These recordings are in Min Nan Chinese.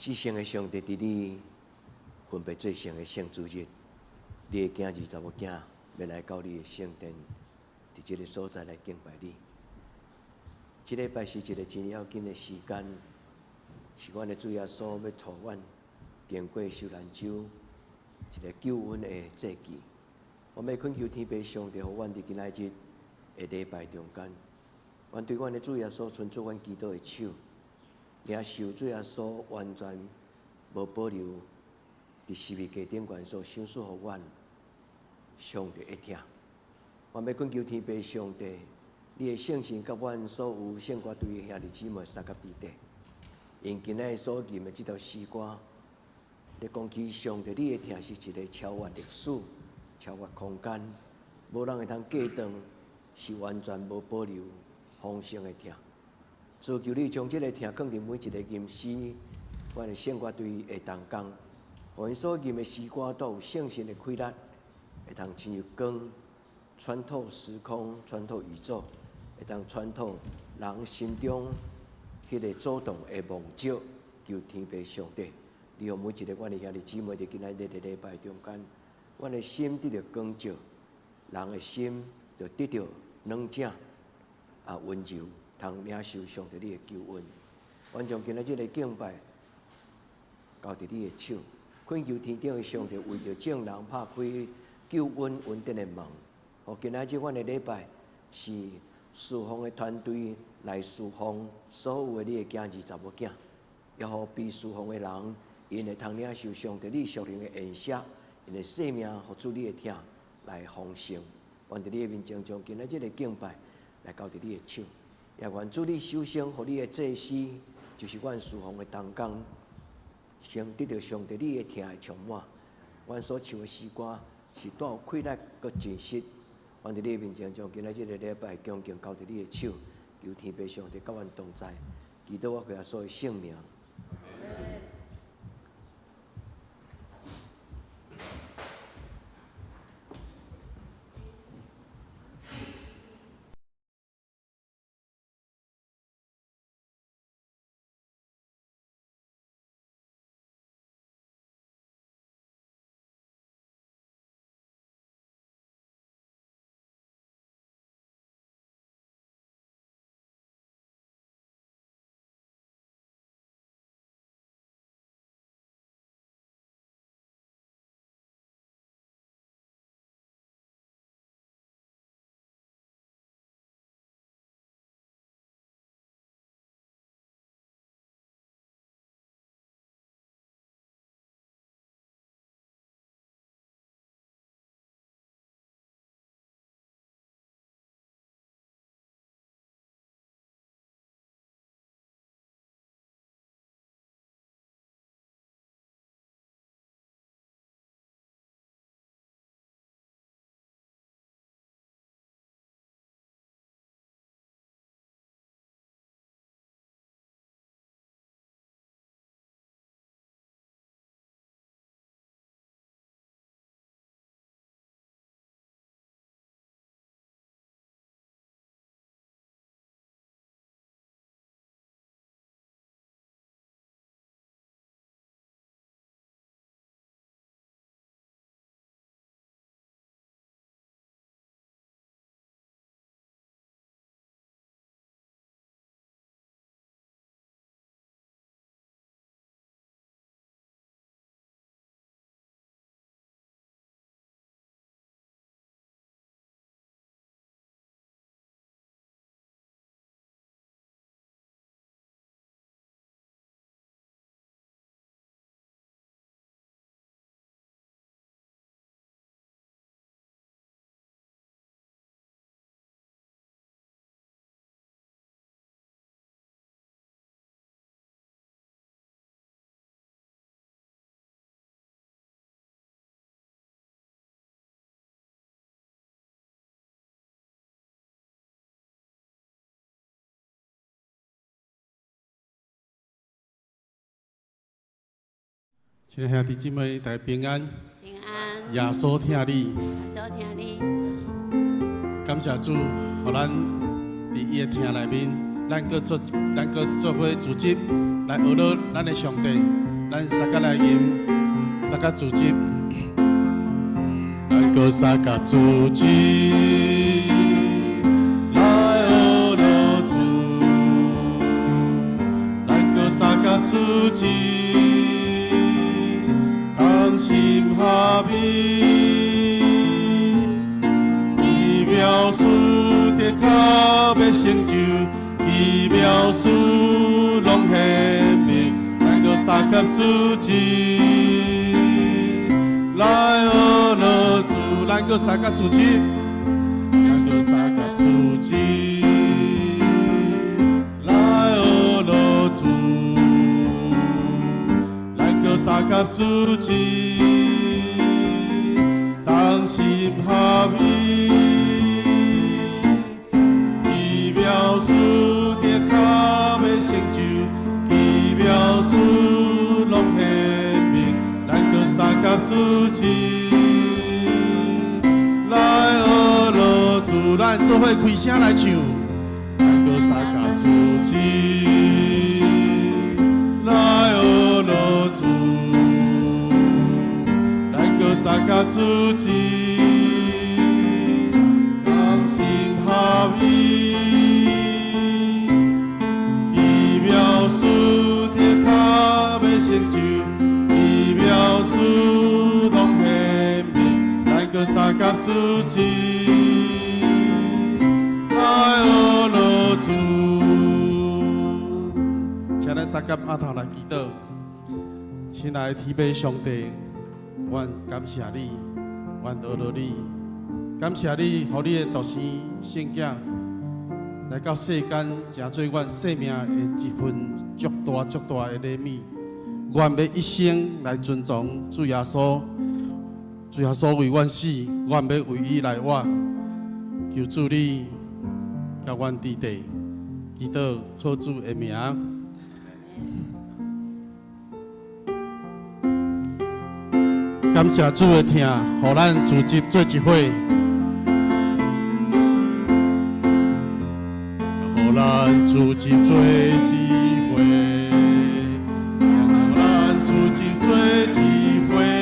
至聖的上帝，佇你分別做聖的聖主日，你的囝兒查某囝欲來到你的聖殿，佇這个所在來敬拜你。這禮拜是一个真要緊的時間，是阮的主耶穌欲帶阮經過受難洲一个救恩的祭祭。我欲懇求天父上帝，予阮佇今仔日的禮拜中間，阮對阮的主耶穌伸出阮祈禱的手，領受主耶穌完全無保留佇十字架頂懸所賞賜予阮上帝的疼。我欲懇求天父上帝，你的聖神佮阮所有聖歌隊的兄弟姊妹相佮彼得，用今仔日所吟的這條詩歌，咧講起上帝你的疼是一个超越歷史、超越空間，無人會通隔斷，是完全無保留豐盛的疼。主求你將這个疼放佇每一个吟詩，阮的聖歌隊的同工，予𪜶所吟的詩歌都有聖神的氣力，會通親像光穿透時空、穿透宇宙，會當穿透人心中彼个阻擋的夢石。求天父上帝，你予每一个阮的兄弟姊妹佇今仔日的禮拜中間，阮的心得著光照，人的心就得著軟正啊溫柔，通領受上帝你的救恩。阮將今仔日的敬拜交佇你的手，懇求天頂的上帝為著眾人拍開救恩恩典的門。予今仔日阮的禮拜是侍奉的團隊來侍奉所有的你的囝兒查某囝，也予被侍奉的人，𪜶會通領受上帝你屬靈的恩賜，𪜶的生命予主你的疼來豐盛。願佇你的面前將今仔日的敬拜來交佇你的手，也願主你首先予你的祭司，就是阮侍奉的同工，先得著上帝你的疼的充滿。阮所唱的詩歌是帶有氣力閣真實。願佇你的面前將今仔日的禮拜恭敬交佇你的手，求天父上帝佮阮同在，祈禱我耶穌的聖名。親愛兄弟姊妹，大家平安。平安。耶穌疼你。耶穌疼你。感謝主，予咱佇伊的疼內面，咱閣做，咱閣做伙組織來學了咱的上帝。咱相佮來吟，相佮組織，咱閣相佮組織，來學樂主，咱閣相佮組織，同心合意，奇妙事的確欲成就，奇妙事攏顯明，咱閣相佮組織，來學樂主，咱閣相佮組織，咱閣相佮組織，來學樂主，咱閣相佮組織，同心合意，奇妙事的確欲成就，奇妙事攏顯明，咱閣相佮組織，來學樂主，咱做伙開聲來唱，咱閣相佮組織，來學樂主，咱閣相佮組織，同心合意，奇妙事的確欲成就，奇妙事攏顯明，咱閣相佮組織，來學樂主。請咱相佮阿頭來祈禱，親愛的天父上帝，阮感謝你，阮學樂你，感謝你，予你的獨生聖子來到世間，成做阮生命的一份足大足大的禮物。阮欲一生來尊崇主耶穌，主耶穌為阮死，阮欲為伊來活。求主你共阮佇地，祈禱靠主的名。感謝主的疼，予咱組織做一伙，予咱組織做一伙，予咱組織做一伙。上帝的疼，予咱大家成做一體，疼予咱組織做一伙。咱大家開喙大聲唱，予主的疼對咱開始，大家手牽手，予全世界攏知，疼予咱組織做一伙，疼予咱組織做一伙，疼予咱組織做一伙。上帝的疼，予咱大家成做一體，疼予咱組織做一伙，咱大家開喙大聲唱，予主的疼對咱開始，大家手牽手，予全世界攏知，疼予咱組織做一伙，疼予咱組織做一伙，組織做一伙，疼予咱組織做一伙。上帝的疼，予咱大家成做一體，疼予咱組織做一伙，疼予咱開喙大聲唱，予主的疼對咱開始，大家手牽手，予全世界攏知，疼予咱組織做一伙。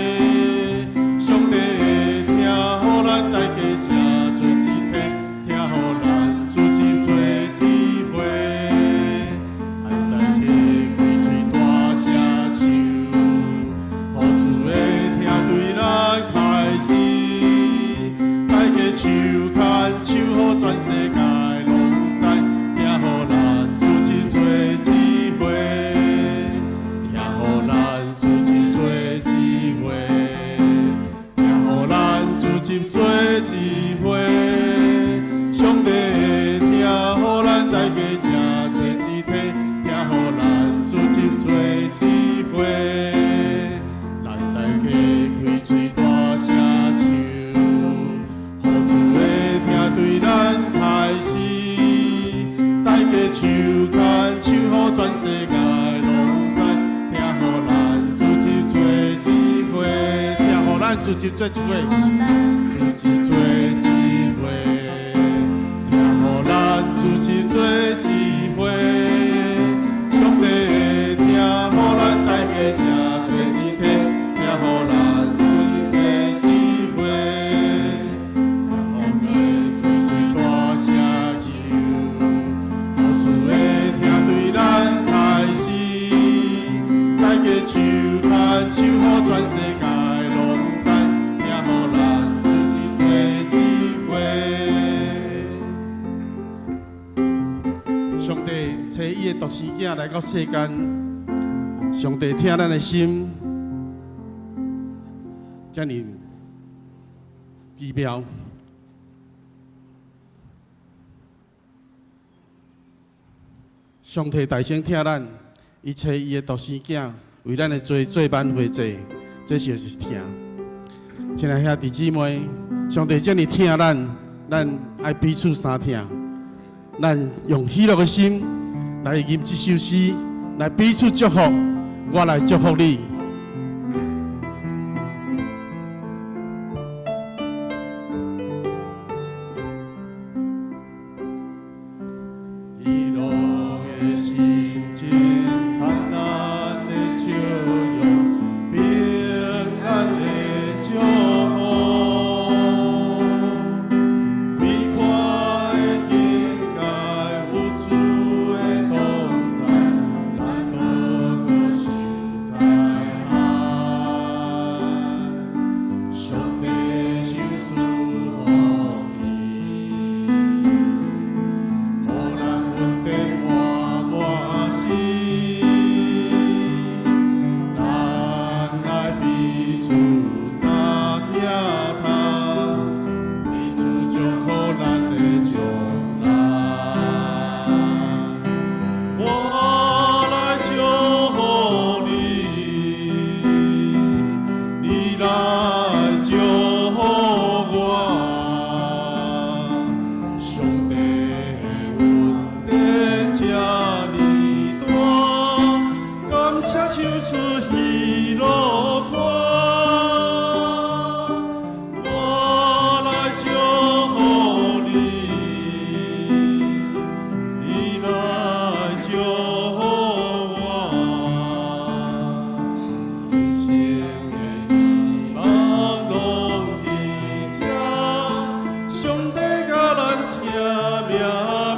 上帝差伊的獨生囝來到世間，上帝疼咱的心，遮爾奇妙。上帝大聲疼咱，伊差伊的獨生囝為咱的罪做挽回祭，這就是疼。親愛兄弟姊妹，上帝遮爾疼咱，咱愛彼此相疼。咱用喜樂的心來吟這首詩，來彼此祝福。我來祝福你。喜樂的心情，燦爛的笑容，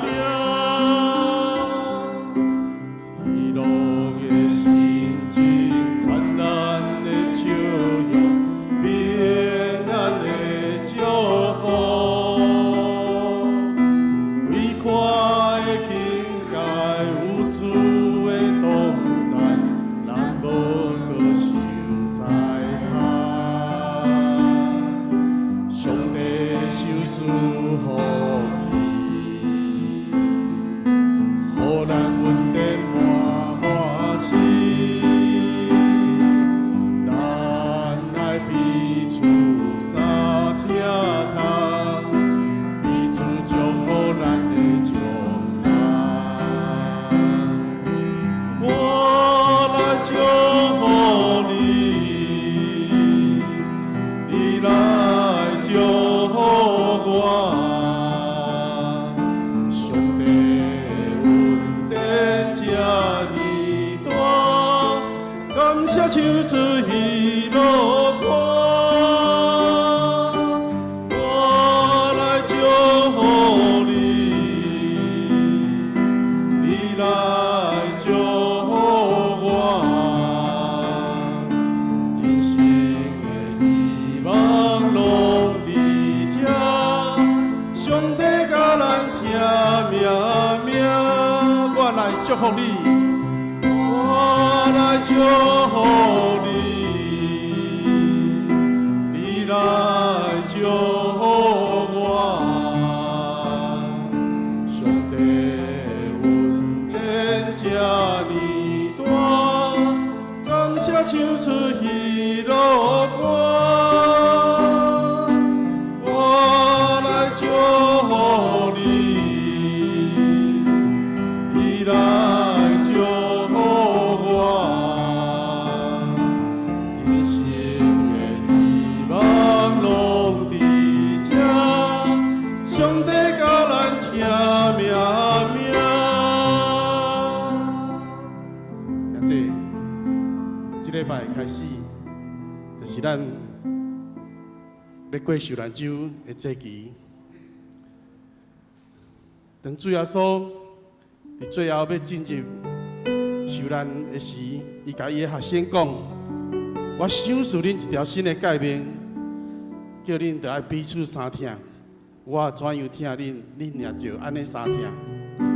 命。喜樂的心情，燦爛的笑容，平安的祝福，開闊的境界，有主的同在，咱無閣受災害。上帝賞賜福氣，予咱恩典滿滿是，咱愛彼此相疼痛，彼此祝福咱的將來。我來祝福你，你來祝福我。上帝恩典這呢大，感謝唱出喜樂歌。我來祝福你，你來祝福我。人生的希望攏佇這，上帝佮咱疼命命。我來祝福你，我來祝福你，你來祝福我。上帝恩典這呢大，感謝唱出喜樂歌。我來祝福你，你來祝福我。人生的希望攏佇這，上帝佮咱疼命命。兄弟，這禮拜開始，就是咱欲過受難週的節期。當主耶穌佇最後欲進入受難的時，伊共伊的學生講：我賞賜恁一條新的誡命，叫恁著愛彼此相疼。我怎樣疼恁，恁也著按呢相疼。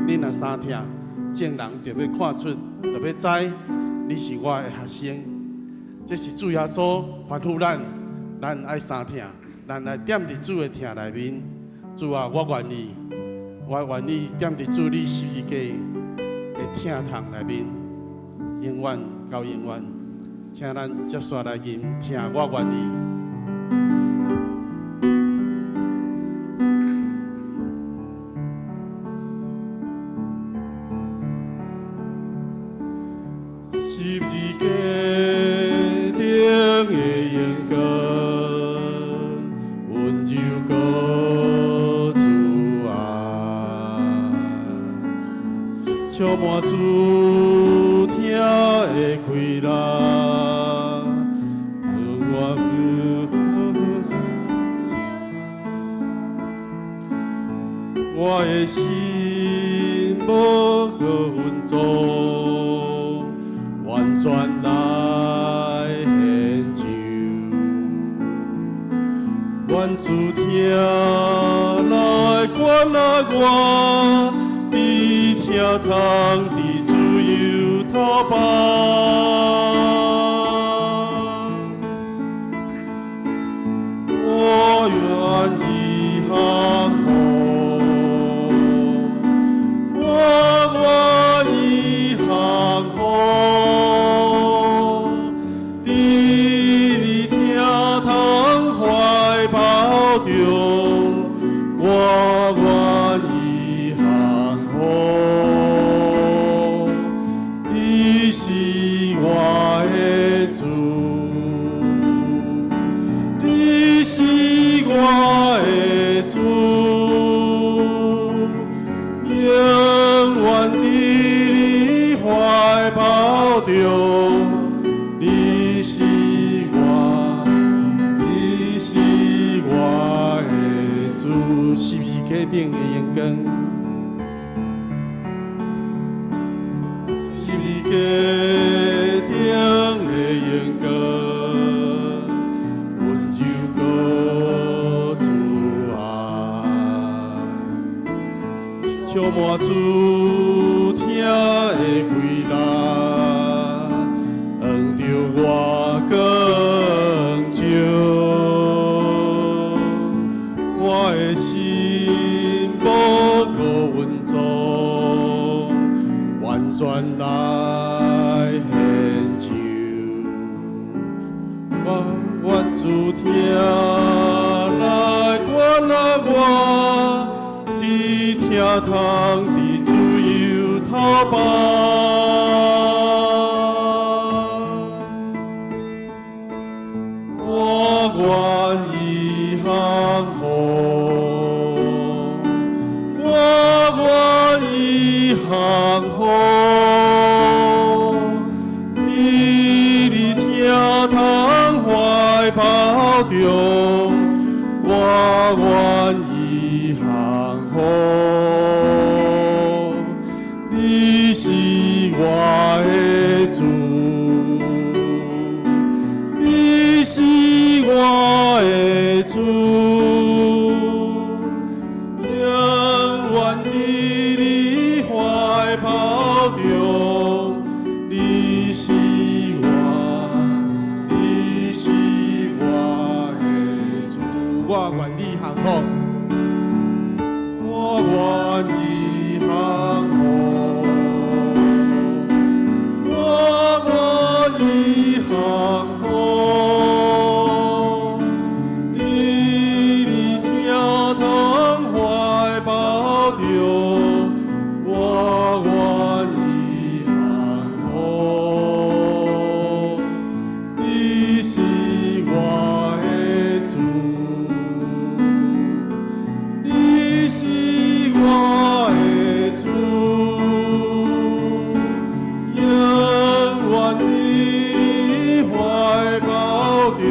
恁若相疼，眾人就欲看出，就欲知你是我的學生。這是主耶穌吩咐咱，咱愛相疼，咱來踮佇主的疼內面。主啊，我願意，我願意踮佇主你十字架的疼痛內面，永遠到永遠。請咱接續來吟疼，我願意。十字架頂的榮光，溫柔閣慈愛，充滿主疼的快樂，我我的心無可分作，完全來獻上。願主疼來關愛我，佇疼痛，佇自由逃跑。我願意降服，我願意降服，佇你疼痛懷抱中，我願意降服。你是我的主，你是我的主，永遠佇你懷抱中，你是我，你是我的主。十字架頂的榮光。字架頂的榮光，溫柔閣慈愛，充滿主疼的歸來，向著我光照，我的心無閣穩當，完全來獻上。我願主疼來關愛我，佇疼痛佇自由頭放。我願意降服，我願意降服，佇你疼痛懷抱中，我願意降服。你是我的主，你是我的主，永遠佇你懷抱中，你是我，你是我的主，我願意降服，我願意降服，我願意降服，佇你疼痛懷抱中，我願意降服。你是我的主，你是我的主，永遠佇你懷抱中，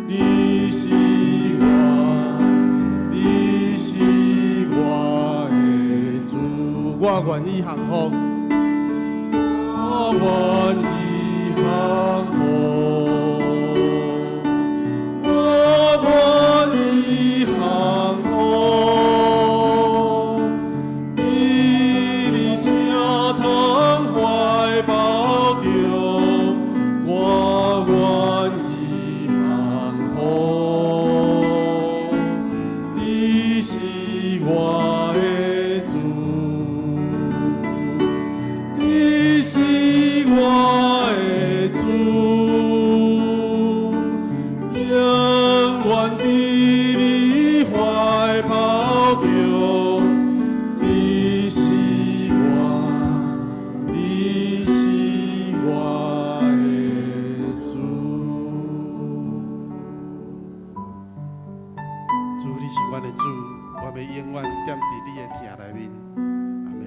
你是我，你是我的主，我願意降服，我願意降服，我願意降服，佇你疼痛懷抱中，我願意降服。你是我的主，你是我的主，永遠佇你懷抱中，你是我，你是我的主。主，你是阮的主，我欲永遠踮佇你的疼內面。阿們。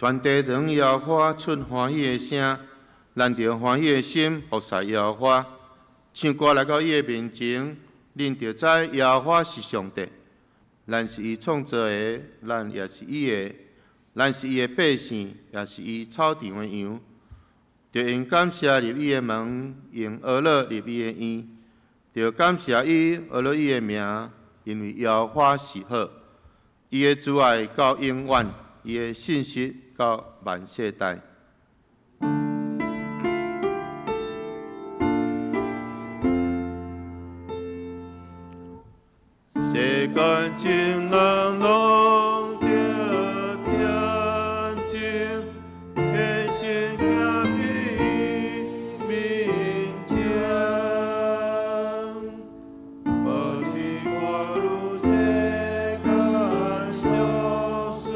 全地當耶和華出歡喜的聲，咱著歡喜的心服侍耶和華，唱歌來到伊的面前，恁著知耶和華是上帝。咱是伊創造的，咱也是伊的，咱是伊的百姓，也是伊草場的羊。著用感謝入伊的門，用呵咾入伊的院，著感謝伊，呵咾伊的名，因為耶和華是好，伊的慈愛到永遠，伊的信實到萬世代。世間情人攏著恬靜，虔誠行佇伊面前，無離掛慮世間小事，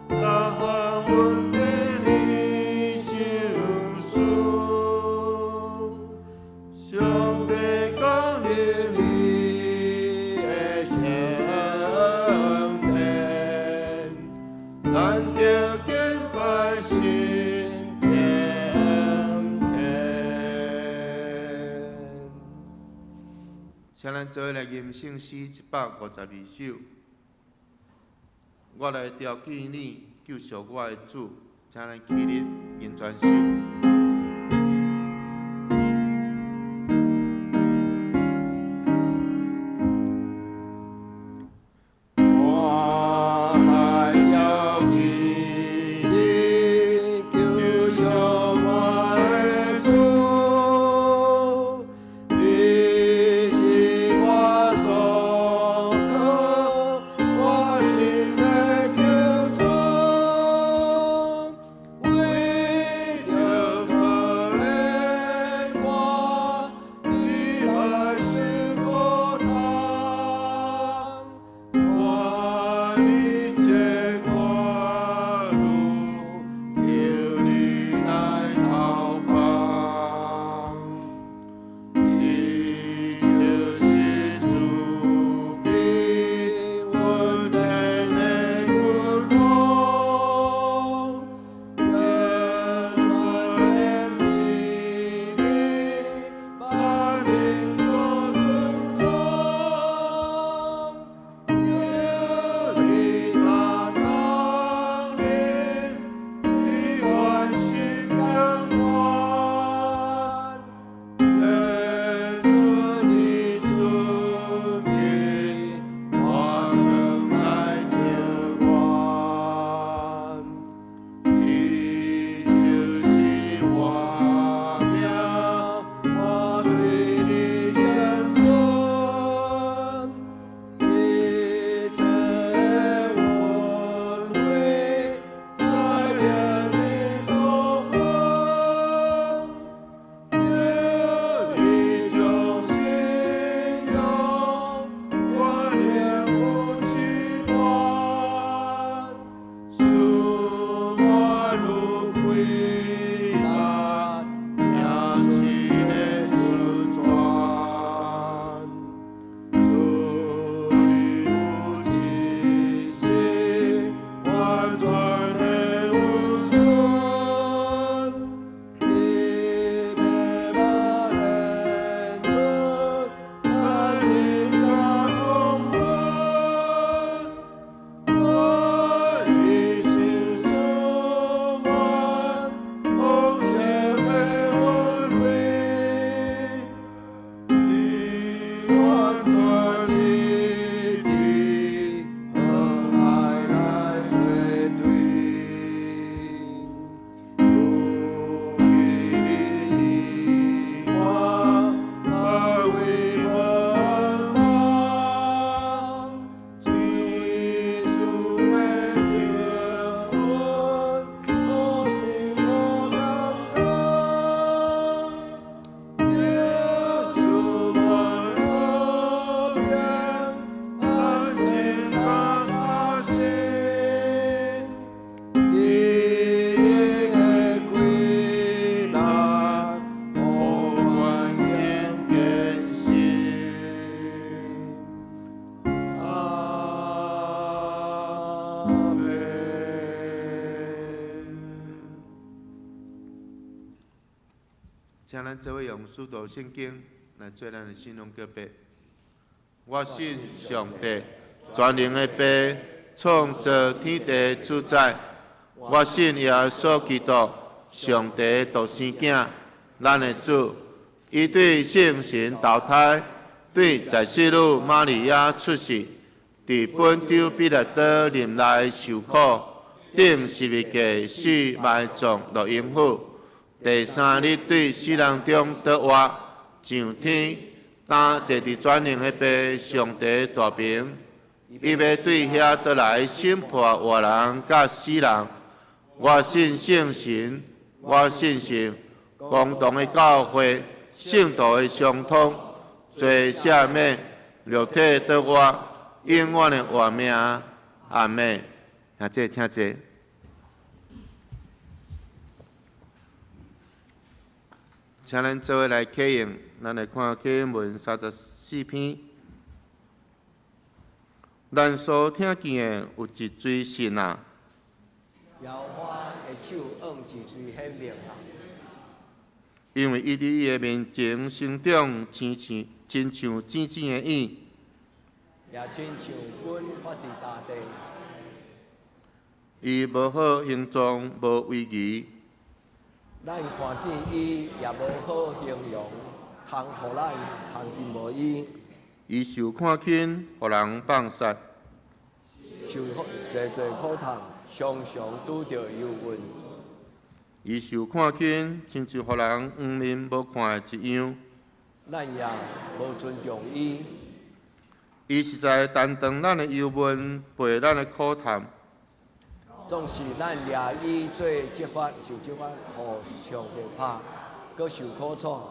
逐項問題你想思。上帝降臨伊的聖殿，咱著敬拜心敬虔。請咱做伙來吟聖詩152首。我來朝見你，救贖我的主，請咱起立吟全首。我來朝見你，救贖我的主，你是我所靠，我心的救主，為著咱做伙用使徒信經來做咱的信仰告白。我信上帝，全能的父，創造天地主宰。我信耶穌基督，上帝的獨生囝，咱的主。伊對聖神投胎，對在聖女瑪利亞出世，佇本丟彼拉多任內受苦，釘十字架死埋葬落陰府，第三日對死人中復活，上天，擔坐佇全能的父上帝大爿，伊欲對遐倒來審判活人佮死人。我信聖神，我信聖公同的教會，聖徒的相通，罪赦免，肉體復活，永遠的活命。阿們。請坐，請坐。請咱做伙來啟用，咱來看啟應文34篇。咱所聽見的有一錐信啊。耶和華的手按一錘顯明啊！因為伊佇伊的面前生長，親像尖尖的影，也親像根發佇大地。伊無好形狀，無威儀。咱看見伊也無好形容，通予咱通敬慕伊。伊受看輕，予人放殺。受濟濟苦痛，常常拄著憂鬱。伊受看輕，親像予人黃面無看的一樣。咱也無尊重伊。伊實在擔當咱的憂悶，背咱的苦痛。總是咱掠伊做責罰，受責罰，予上帝拍，閣受苦楚。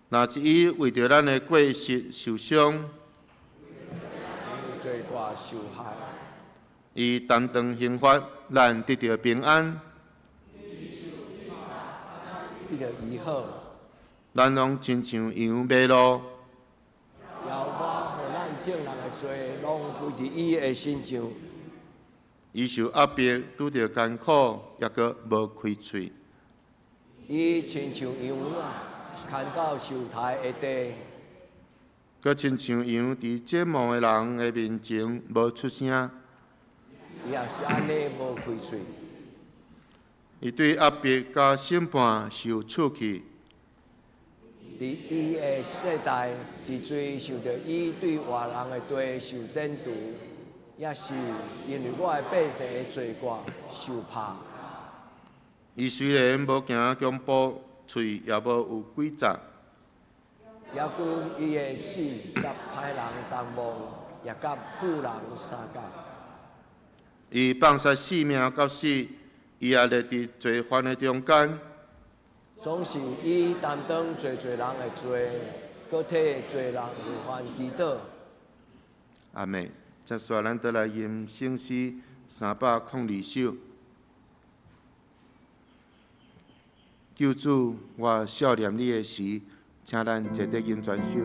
若是伊為著咱的過失受傷，罪過受害，伊擔當刑罰，咱得著平安，得著醫好。咱攏親像羊迷路。耶和華予咱眾人的罪，攏歸佇伊的身上。伊受壓迫，拄著艱苦，抑閣無開喙。伊親像羊仔，牽到受刣的地，閣親像羊佇剪毛的人的面前無出聲。伊也是按呢無開喙。伊對壓迫佮審判受處去。佇伊的世代，一錘受著伊對活人的地受剪除，也是因為我的百姓的罪過受拍。伊雖然無行強暴，喙也無有詭詐。抑閣伊的死佮歹人同亡，也佮富人相仝。伊放殺性命到死，伊也列佇罪犯的中間。總是伊擔當濟濟人的罪，閣替濟人為犯祈禱。阿們。接續來，咱倒來吟聖詩302首。救主，我數念你的時，請咱齊齊吟全首。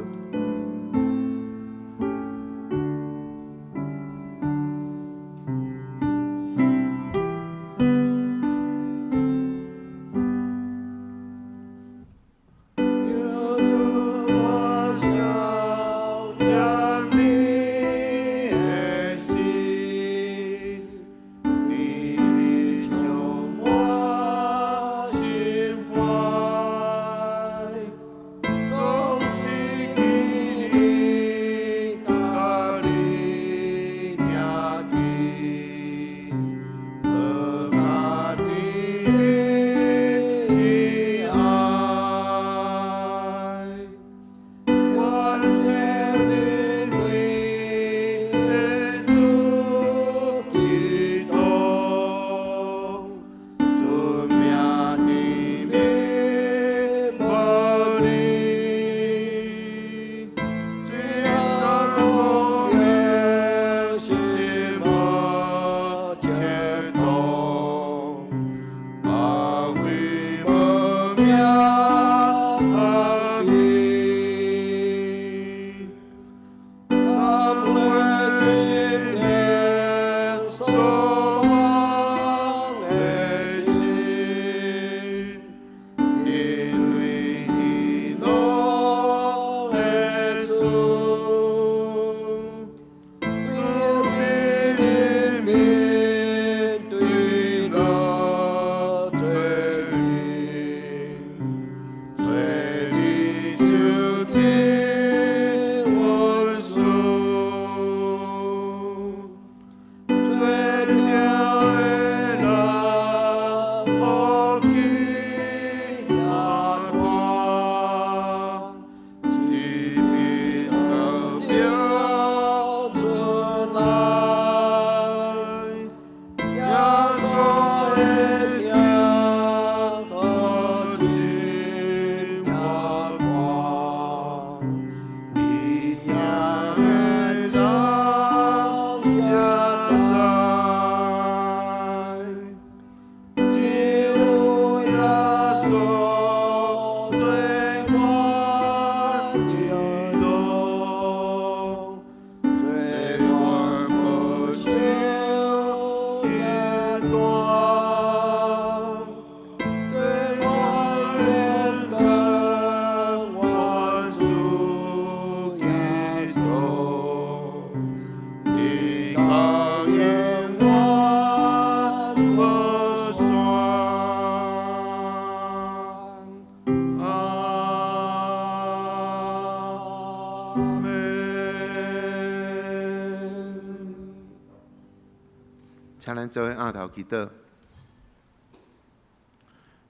請咱做伙徹頭祈禱。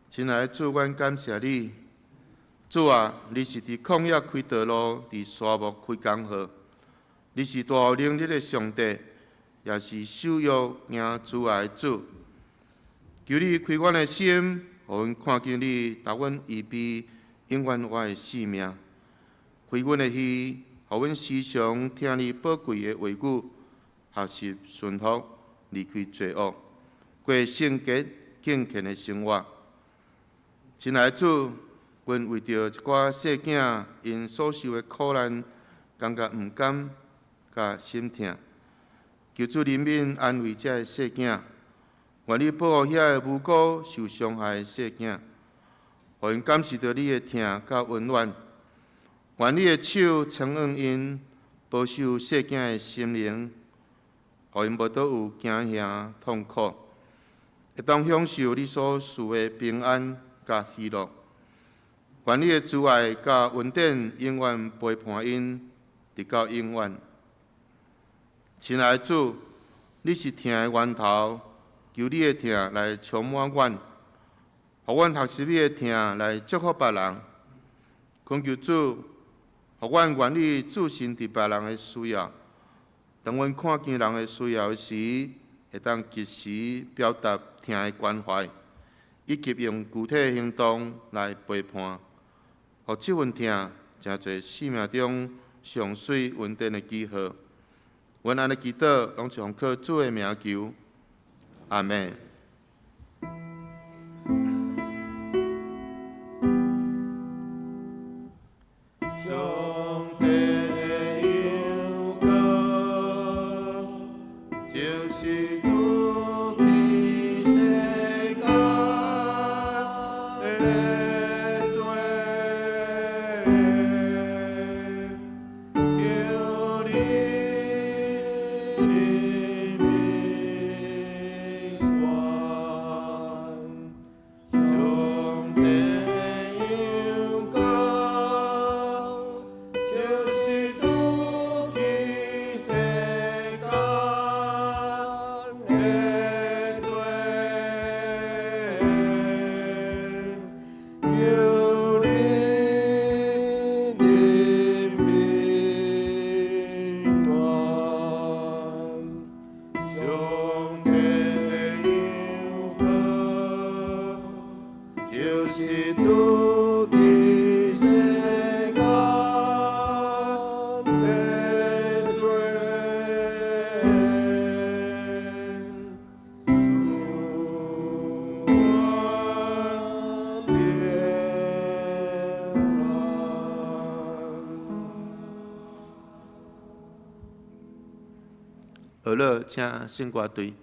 親愛的主，阮感謝你。主啊，你是佇曠野開道路，佇沙漠開江河。你是大有能力的上帝，也是守約行慈愛的主。求你開阮的心，予阮看見你，替阮預備永遠活的生命。開阮的耳，予阮時常聽你寶貴的話語，學習順服，離開罪惡，過聖潔敬虔的生活。親愛的主，阮為著一寡細囝𪜶所受的苦難，感覺毋甘佮心疼。求主憐憫安慰這个細囝，願你保護遐个無辜受傷害的細囝，予𪜶感受著你的疼佮溫暖。願你的手撐穩𪜶，保守細囝的心靈，予𪜶無倒有驚嚇痛苦，會當享受你所賜的平安佮喜樂。願你的慈愛佮恩典永遠陪伴𪜶，直到永遠。親愛的主，你是疼的源頭，求你的疼來充滿阮，予阮學習你的疼來祝福別人。懇求主，予阮願意注心佇別人的需要。當阮看見人的需要時，會當及時表達疼的關懷，以及用具體行動來陪伴，予這份疼成做生命中上媠恩典的記號。阮按呢祈禱，攏是奉靠主的名求，阿們。上帝的羊羔，就是除去世間的罪，求你憐憫阮。上帝的羊羔，就是除去世間的罪，求你憐憫阮。上帝的羊羔，就是除去世間的罪，賜阮平安。好了，請聖歌隊。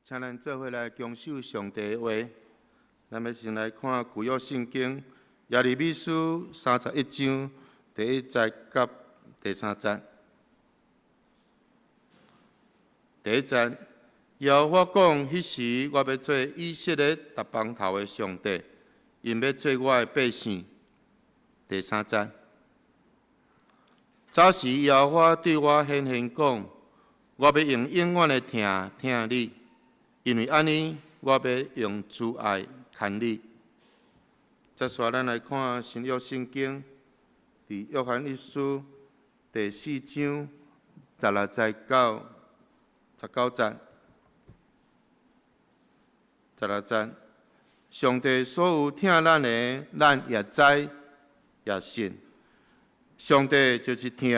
請咱做伙來恭守上帝的話。咱欲先來看舊約聖經耶利米書31章第1節佮第3節。第1節，耶和華講：彼時我欲做以色列逐枋頭的上帝，𪜶欲做我的百姓。第3節，早時耶和華對我顯現講：我欲用永遠的疼疼你，因為按呢，我欲用慈愛牽你。接續咱來看新約聖經，佇約翰一書第4章16節到19節。16節，上帝所有疼咱的，咱也知也信。上帝就是疼，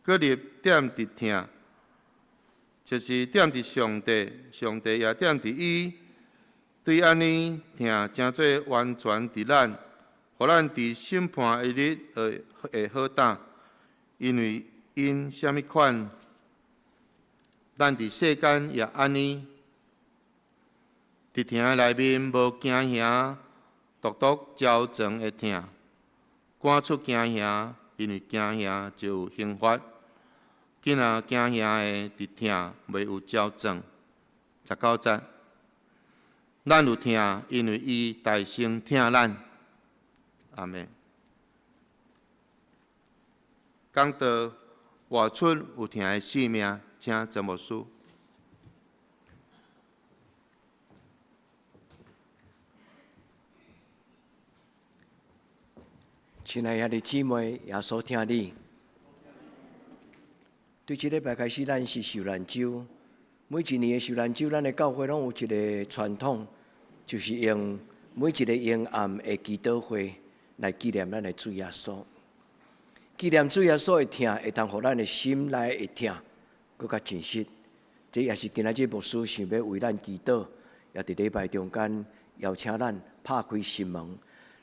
閣立踮佇疼，就是踮佇上帝，上帝也踮佇伊。對按呢，疼成做完全佇咱，予咱佇審判的日會好膽，因為𪜶啥物款，咱佇世間也按呢。佇疼內面無驚嚇，獨獨澆灌的疼，趕出驚嚇，因為驚嚇就有刑罰。囝仔驚嚇的佇疼袂有澆灌。19節。咱有疼，因為伊代先疼咱。阿們。講道活出有疼的生命，請曾牧師。親愛兄弟姊妹，耶穌疼你。對這禮拜開始，咱是受難週。每一年的受難週，咱的教會攏有一个傳統，就是用每一个陰暗的祈禱會來紀念咱的主耶穌。紀念主耶穌的疼，會當予咱的心內的疼閣較真實。這也是今仔日牧師想欲為咱祈禱，也佇禮拜中間邀請咱拍開心門。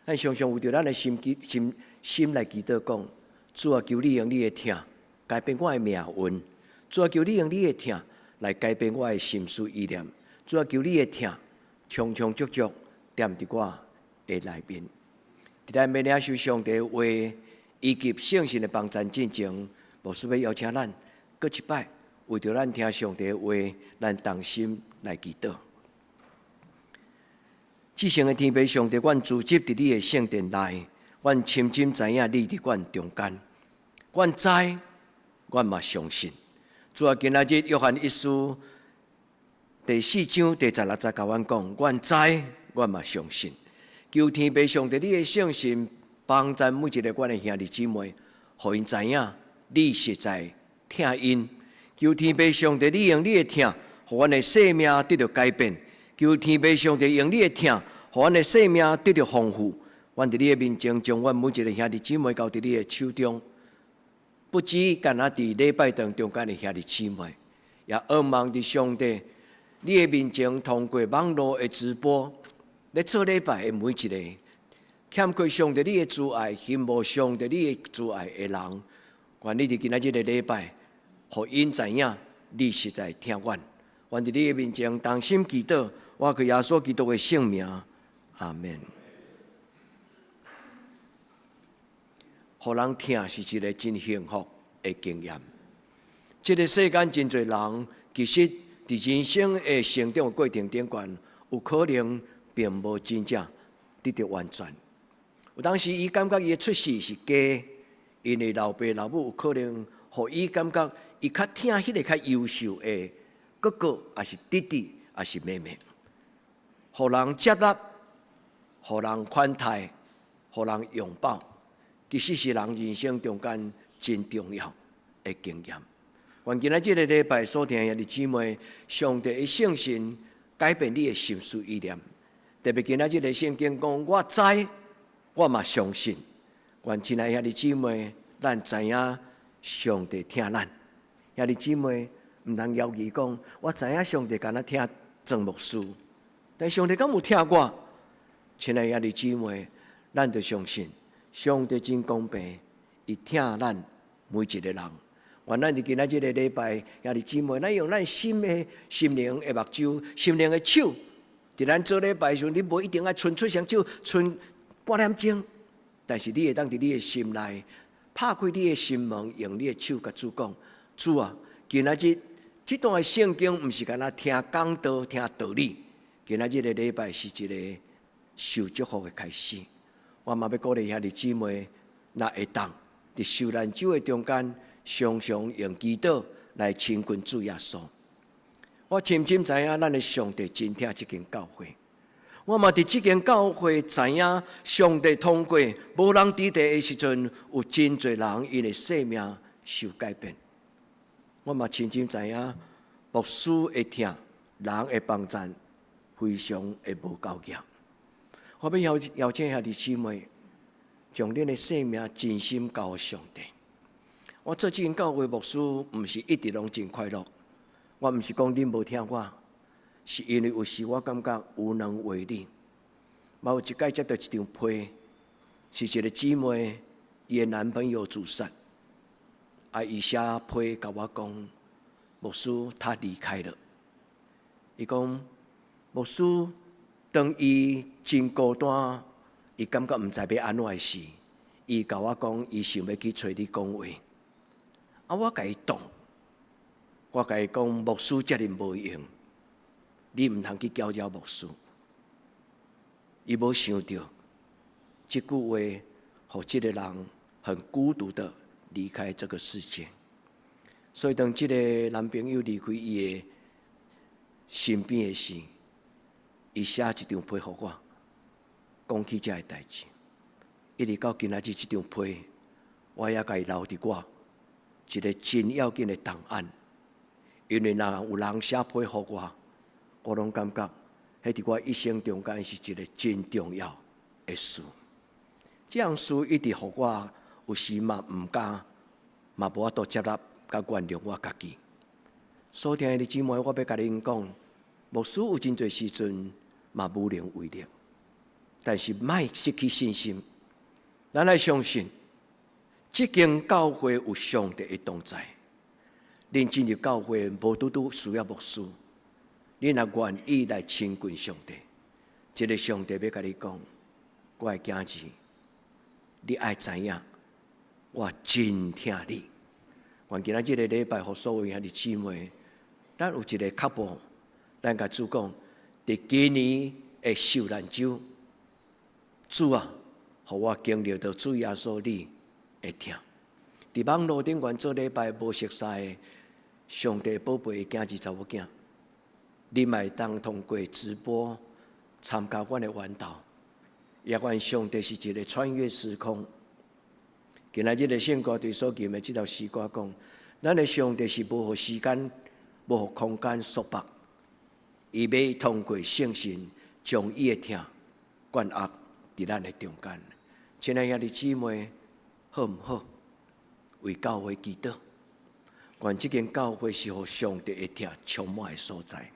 咱常常為著咱的心心心來祈禱，講主啊，求你用你的疼改變我的命運。主啊，求你用你的疼來改變我的心思意念。主啊，求你的疼充充足足踮佇我的內面。佇咱欲領受上帝話以及聖神的幫贊進前，牧師欲邀請咱閣一擺，為著咱聽上帝話，咱同心來祈禱。至聖的天父上帝，阮聚集佇你的聖殿內，阮深深知影你佇阮中間。阮知，阮嘛相信。主啊，今仔日約翰一書第4章第16節共阮講，阮知，阮嘛相信。求天父上帝，你的聖神幫贊每一个阮的兄弟姊妹，予𪜶知影你實在疼𪜶。求天父上帝，你用你的疼，予阮的生命得著改變。求天父上帝用你的疼，予阮的生命得著豐富。阮佇你的面前，將阮每一个兄弟姊妹交佇你的手中。不只干焦佇禮拜堂中間的兄弟姊妹，也仰望佇上帝你的面前，通過網路的直播咧做禮拜的每一個，欠缺上帝你的慈愛，羨慕上帝你的慈愛的人，願你佇今仔日的禮拜，予𪜶知影你實在疼阮。願佇你的面前同心祈禱，我靠耶穌基督的聖名，阿們。予人疼是一个真幸福的經驗。這个世間真濟人，其實佇人生的成長的過程頂懸，有可能並無真正得著完全。有當時伊感覺伊的出世是假，𪜶的老爸老母有可能予伊感覺伊較疼彼个較優秀的哥哥，抑是弟弟，抑是妹妹，予人接納，予人款待，予人擁抱。其實是人人生中間真重要的經驗。願今仔這个禮拜所聽的兄弟姊妹，上帝的聖神改變你的心思意念。特別今仔這个聖經講，我知，我嘛相信。願親愛兄弟姊妹，咱知影上帝疼咱。兄弟姊妹，毋通猶豫講，我知影上帝敢若疼曾牧師，但上帝敢有疼我？親愛兄弟姊妹，咱著相信。上帝真公平，伊疼咱每一个人。願咱佇今仔這个禮拜，兄弟姊妹，咱用咱心的心靈的目睭、心靈的手，佇咱做禮拜時陣，你無一定愛伸出雙手，伸半點鐘，但是你會當佇你的心內，拍開你的心門，用你的手共主講：主啊，今仔日這段的聖經毋是干焦聽講道、聽道理，今仔日的禮拜是一个受祝福的開始。我嘛欲鼓勵兄弟姊妹，若會當佇受難週的中間，常常用祈禱來親近主耶穌。我深深知影，咱的上帝真疼這間教會。我嘛佇這間教會知影，上帝通過無人佇地的時陣，有真濟人𪜶的生命受改變。我嘛深深知影，牧師的疼，人的幫贊，非常的無夠額。我欲邀邀請兄弟姊妹，將恁的生命真心交予上帝。我做這間教會牧師，毋是一直攏真快樂。我毋是講恁無疼我，是因為有時我感覺無能為力。嘛有一擺接著一張批，是一个姊妹，伊的男朋友自殺，啊，伊寫批共我講，牧師他離開了。伊講牧師，當伊真孤單，伊感覺毋知欲按怎的時，伊共我講，伊想欲去揣你講話。啊！我共伊擋，我共伊講，牧師遮爾無用，你毋通去攪擾牧師。伊無想著，這句話，予這个人很孤獨的離開這個世界。所以當這个男朋友離開伊的身邊的時，伊寫一張批予我，講起這个代誌，一直到今仔日這張批，我猶共伊留佇我一个真要緊的檔案，因為若有人寫批予我，我攏感覺，彼佇我一生中間是一个真重要的事。這項事一直予我有時嘛毋敢，嘛無法度接納佮原諒我家己。所疼的姊妹，我欲共恁講，牧師有真濟時陣嘛無能為力，但是莫失去信心，咱愛相信，這間教會有上帝的同在。恁進入教會，無拄拄需要牧師，恁若願意來親近上帝，這个上帝欲共你講，我的囝兒，你愛知影，我真疼你。願今仔這个禮拜，予所有兄弟姊妹，咱有一个腳步，咱共主講，佇今年的受難週，主啊，予我經歷著主耶穌你的疼。佇網路頂懸做禮拜無熟似的上帝寶貝的囝兒查某囝，你嘛會當通過直播參加阮的禱告，也願上帝是一个穿越時空。今仔日的聖歌隊所吟的這首詩歌講，咱的上帝是無予時間、無予空間束縛，伊欲通過聖神將伊的疼灌壓佇咱的中間。親愛兄弟姊妹，好毋好？為教會祈禱，願這間教會是予上帝的疼充滿的所在。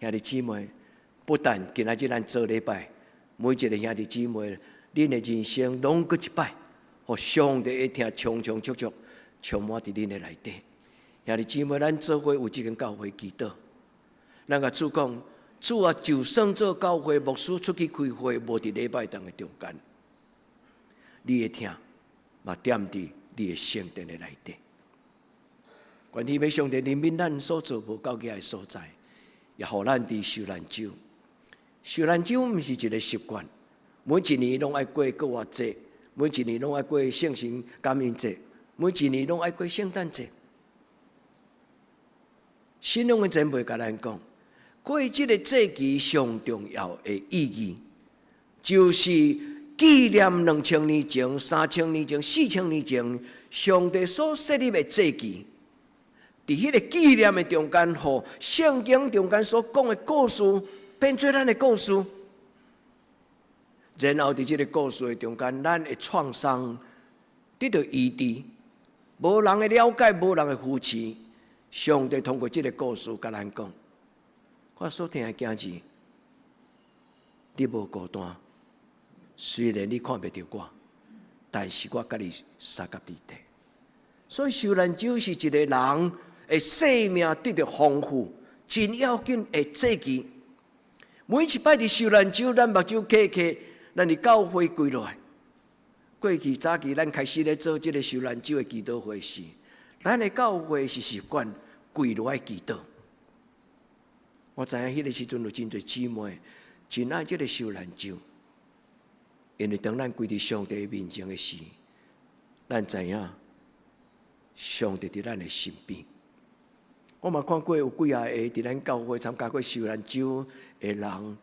兄弟姊妹，不但今仔日咱做禮拜，每一个兄弟姊妹，恁的人生攏閣一擺，予上帝的疼充充足足充滿佇恁的內底。兄弟姊妹，咱做伙為這間教會祈禱。咱共主講，主啊，就算做教會牧師出去開會，無佇禮拜堂的中間，你的疼嘛踮佇你的聖殿的內底。願天父上帝憐憫咱所做無夠額的所在，也予咱佇受難週。受難週毋是一个習慣，每一年攏愛過復活節，每一年攏愛過聖神感恩節，每一年攏愛過聖誕節。信仰的前輩共咱講，過這个節期上重要的意義，就是紀念2000年前、3000年前、4000年前，上帝所設立的節期。佇彼个紀念的中間，予聖經中間所講的故事變做咱的故事。然後佇這个故事的中間，咱的創傷得著醫治，無人的了解，無人的扶持。上帝通過這个故事共咱講，我所疼的囝兒，你無孤單。雖然你看袂著我，但是我佮你相佮佇底。所以受難週是一個人的生命得著豐富，真要緊的節期。每一擺佇受難週，咱目睭瞌瞌，咱佇教會跪落來。過去早期咱開始咧做這個受難週的祈禱會時，咱的教會是習慣跪落來祈禱。我知影彼個時陣有真濟姊妹真愛這個受難週，因為當咱跪佇上帝面前的時，咱知影上帝佇咱的身邊。我嘛看過有幾仔個佇咱教會參加過受難週的人，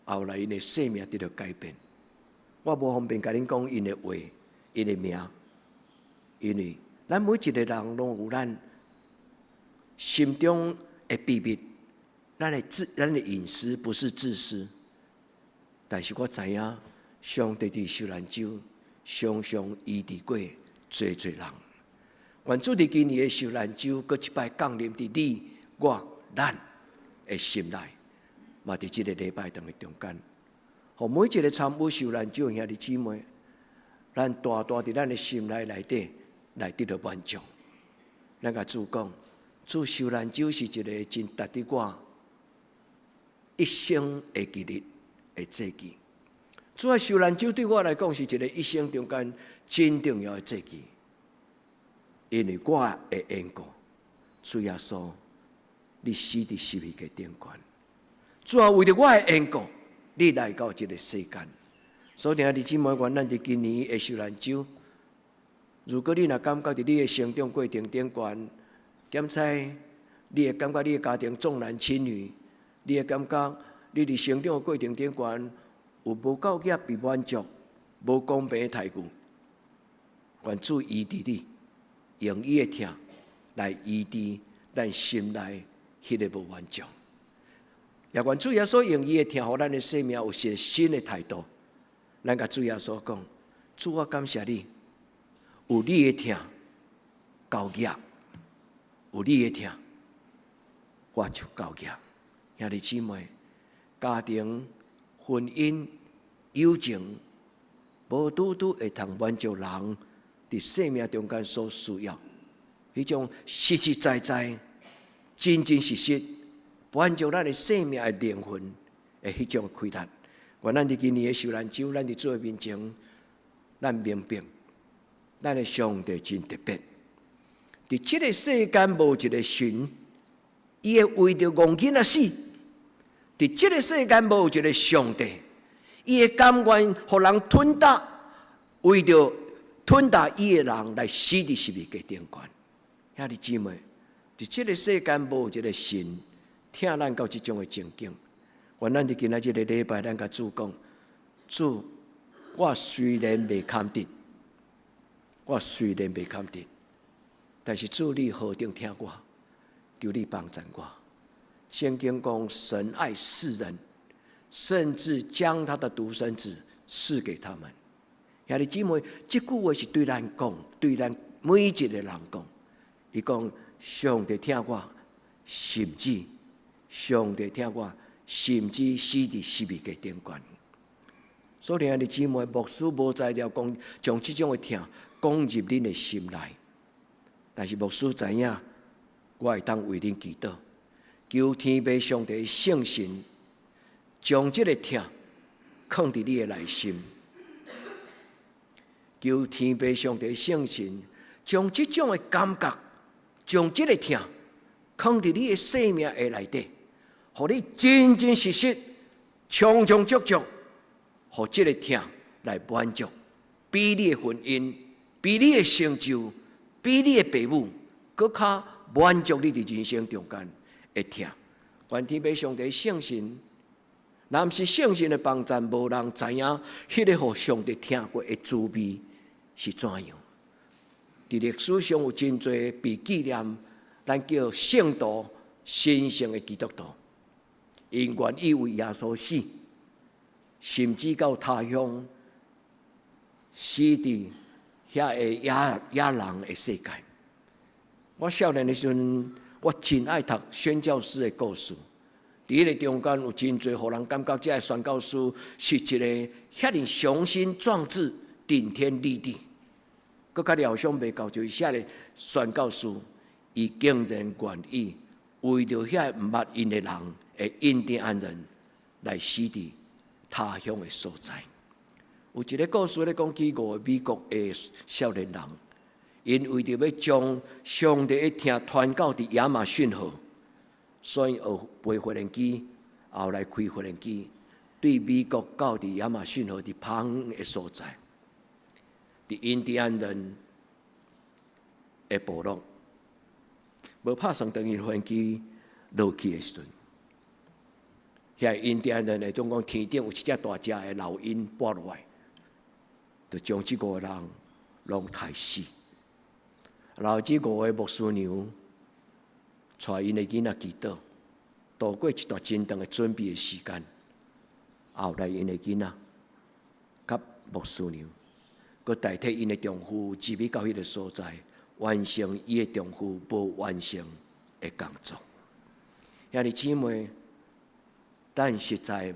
後來𪜶的生命得著改變。我無方便共恁講𪜶的話、𪜶的名，因為咱每一個人攏有咱心中的秘密，咱的隱私不是自私，但是我知影上帝佇受難週常常醫治過濟濟人。願主佇今年的受難週，閣一擺降臨佇你、我、咱的心內，嘛佇這個禮拜堂的中間，予每一個參與受難週的兄弟姊妹，咱大大佇咱的心內內底來得著滿足。咱共主講，主，受難週是一個真值得我一生會記得的節期。主啊，受難週對我來講是一個一生中間真重要的節期，因為我的緣故，主耶穌，你死佇十字架頂懸。主啊，為著我的緣故，你來到這個世間。所以，兄弟姊妹，願咱佇今年的受難週，如果你若感覺佇你的成長過程頂懸，檢查你會感覺你的家庭重男輕女，你會感覺你佇成長的過程頂懸有無夠額被滿足、無公平的待遇，願主醫治你，用伊的疼來醫治咱心內彼个無滿足。也願主耶穌用伊的疼，予咱的生命有一個新的態度。咱共主耶穌講：主，我感謝你，有你的疼夠額，有你的疼，我就夠額。兄弟姊妹，家庭、婚姻、友情，無拄拄會通滿足人佇生命中間所需要，彼種實實在在、真真實實滿足咱的生命的靈魂的彼種快樂。願咱佇今年的受難週，咱佇主的面前，咱明白，咱的上帝真特別。佇這個世間無一個神，伊會為著戇囡仔死。佇這個世間無一個上帝，伊會甘願予人吞打，為著吞打伊的人來死佇十字架頂懸。兄弟姊妹，佇這個世間無一個神疼咱到這種的情景。願咱佇今仔這個禮拜，咱共主講：主，我雖然袂堪得，我雖然袂堪得，但是主你何等疼我，求你幫贊我。聖經講，神愛世人，甚至將他的獨生子賜給他們。兄弟姊妹，這句話是對咱講，對咱每一個人講。伊講上帝疼我，甚至上帝疼我，甚至死佇十字架頂懸。所以兄弟姊妹，牧師無才調講，將這種的疼講入恁的心內。但是牧師知影，我會當為恁祈禱，求天父上帝聖神將這個疼囥佇你的內心，求天父上帝聖神將這種的感覺，將這個疼囥佇你的生命的內底，予你真真實實、充充足足，予這個疼來滿足，比你的婚姻、比你的成就、比你的父母，閣較滿足你佇人生中間的疼。願天父上帝聖神，若毋是聖神的幫贊，無人知影彼个予上帝疼過的滋味是怎樣。佇歷史上有真濟被紀念，咱叫聖徒、神聖的基督徒，𪜶願意為耶穌死，甚至到他鄉死佇遐个野野人的世界。我少年的時陣，我真愛讀宣教師的故事。佇彼个中間有真濟，予人感覺這个宣教師是一個遐爾雄心壯志、頂天立地。閣較料想袂到，就是寫咧宣教士，伊竟然願意為著遐毋捌𪜶的人的印第安人來死佇他鄉的所在。有一个故事咧講起五個美國的少年人，𪜶為著欲將上帝的疼傳到佇亞馬遜河，所以學飛無人機，後來開無人機，對美國到佇亞馬遜河佇旁的所在，佇印第安人的部落，無拍算當𪜶飛機落去的時陣，遐印第安人會總講天頂有一隻大隻的老鷹跋落來，就將這五個人攏刣死。然後這五個牧師娘帶𪜶的囡仔祈禱，度過一段真長的準備的時間。後來𪜶的囡仔佮牧師娘，閣代替𪜶的丈夫入去到彼个所在，完成伊的丈夫無完成的工作。兄弟姊妹，咱實在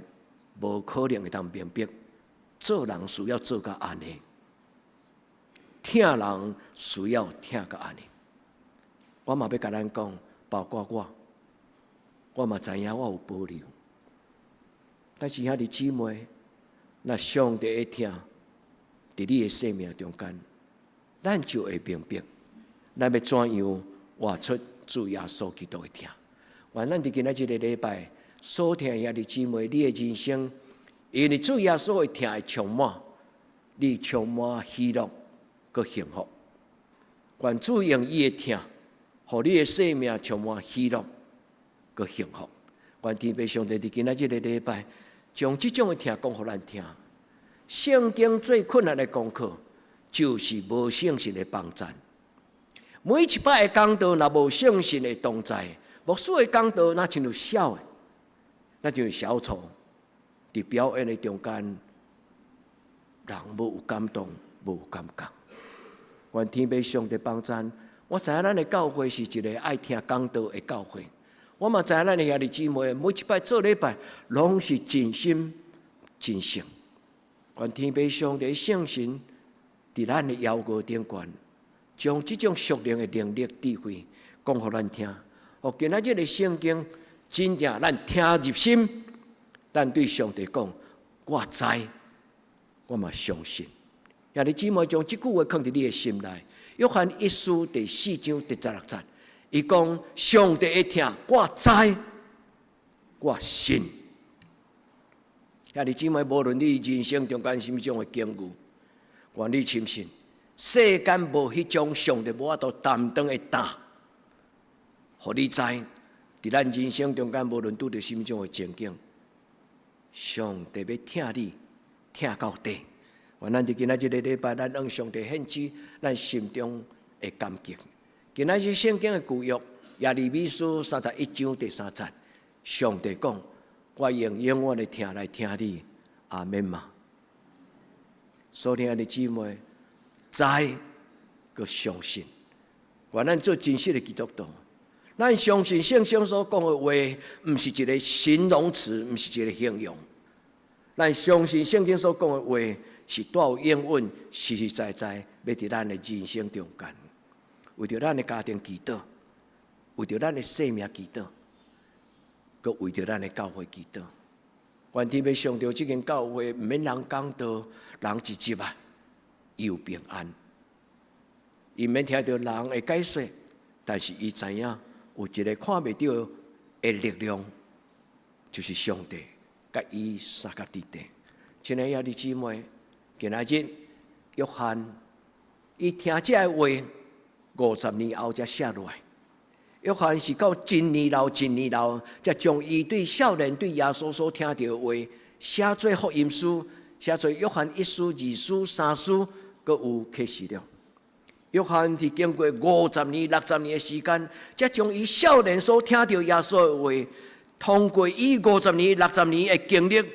無可能會當明白，做人需要做到按呢，疼人需要疼到按呢。我嘛欲共咱講，包括我，我嘛知影我有保留。但是兄弟姊妹，若上帝的疼佇你的生命中間，咱就會明白，咱欲怎樣活出主耶穌基督的疼。願咱佇今仔這個禮拜所聽的兄弟姊妹，你的人生，因為主耶穌的疼會充滿，你充滿喜樂閣幸福。願主用伊的疼，予你的生命充滿喜樂閣幸福。願天父上帝佇今仔這個禮拜，將這種的疼講予咱聽。聖經最困難的功課，就是無聖神的幫贊。每一擺的講道，若無聖神的同在，牧師的講道若親像痟的，若像小丑佇表演的中間，人無有感動，無有感覺。願天父上帝幫贊，我知影咱的教會是一个愛聽講道的教會。我嘛知影咱的兄弟姊妹每一擺做禮拜，攏是盡心盡性。願天父上帝聖神佇咱的腰膏頂懸，將這種屬靈的能力智慧講予咱聽。哦，今仔這个聖經真正咱聽入心，咱對上帝講：我知，我嘛相信。兄弟姊妹將這句話囥佇你的心內。約翰一書第四章第十六節，伊講上帝的疼，我知，我信。兄弟姊妹，無論你人生中間啥物種的境遇，願你深信，世間無彼種上帝無法度擔當的擔，予你知，佇咱人生中間，無論拄著啥物種的情景，上帝欲疼你，疼到底。願咱佇今仔這个禮拜，咱向上帝獻出咱心中的感激。今仔日聖經的舊約耶利米書31章第三節，上帝講：我用永遠的疼來疼你，阿們嗎？所聽的姊妹，知閣相信，願咱做真實的基督徒。咱相信聖經所講的話，毋是一个形容詞，毋是一个形容。咱相信聖經所講的話，是帶有應允，實實在在欲佇咱的人生中間，為著咱的家庭祈禱，為著咱的生命祈禱，閣為著咱的教會祈禱。願天父上帝這間教會，毋免人講道，人一入來，伊有平安。伊毋免聽著人的解說，但是伊知影有一个看袂著的力量，就是上帝，佮伊相佮佇底。親愛的兄弟姊妹，今仔日約翰伊聽這个話，50年後才寫落來。約翰是到真年老、真年老，才將伊對少年對耶穌所聽著的話寫做福音書，寫做約翰一書、二書、三書，閣有啟示錄。約翰是經過50年、60年的時間，才將伊少年所聽著耶穌的話，通過伊五十年、六十年的經歷，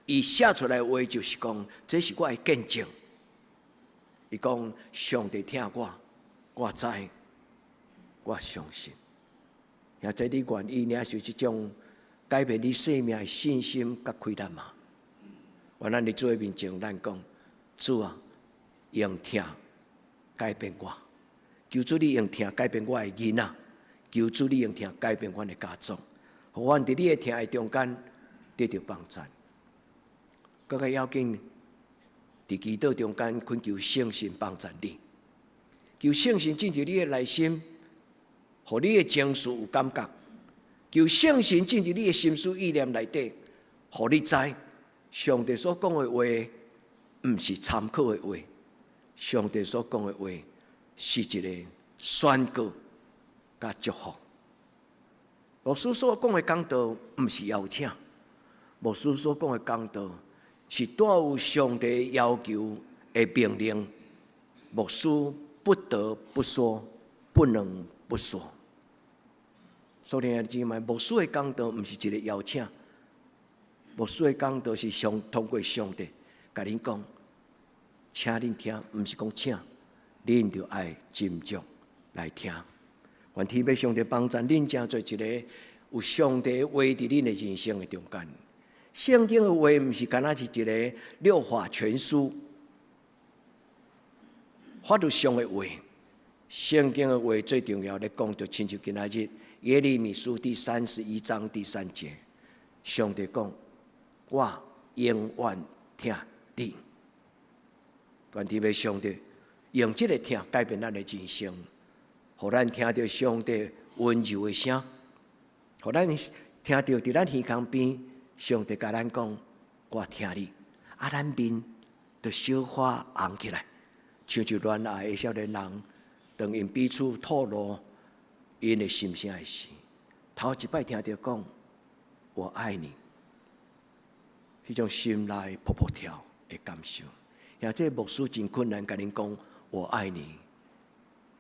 伊寫出來的話就是講，這是我的見證。伊講上帝疼我，我知，我相信。兄弟你願意領受這種改變你生命的信心佮氣力嗎？願咱佇主的面前，咱講主啊，用疼改變我，求主你用疼改變我的囡仔，求主你用疼改變阮的家族，予阮佇你的疼的中間得著幫贊。閣較要緊，佇祈禱中間懇求聖神幫贊你，求聖神進入你的內心，予你的情緒有感覺；求聖神進入你的心思意念內底，予你知上帝所講的話，毋是參考的話，上帝所講的話是一個宣告佮祝福。牧師所講的講道，毋是邀請，牧師所講的講道是帶有上帝要求的命令，牧師不得不說，不能不說。所以兄弟姊妹，牧師的講道毋是一個邀請，牧師的講道是上通過上帝共恁講，請恁聽，毋是講請，恁就愛斟酌來聽。願天父上帝幫贊恁，成做一個有上帝話佇恁的人生的中間。聖經的話毋是干焦是一個六法全書、法律上的話。聖經的話最重要咧講，就親像今仔日耶利米書第31章第3節，上帝講：我永遠疼你。願天父上帝用這個疼改變咱的人生，予咱聽著上帝溫柔的聲，予咱聽著佇咱耳孔邊，上帝共咱講：我疼你。啊，咱面就小可紅起來，親像戀愛的少年人，當𪜶彼此吐露𪜶的心聲的時，頭一擺聽著講我愛你，彼種心內噗噗跳的感受。兄這牧師真困難，共恁講我愛你，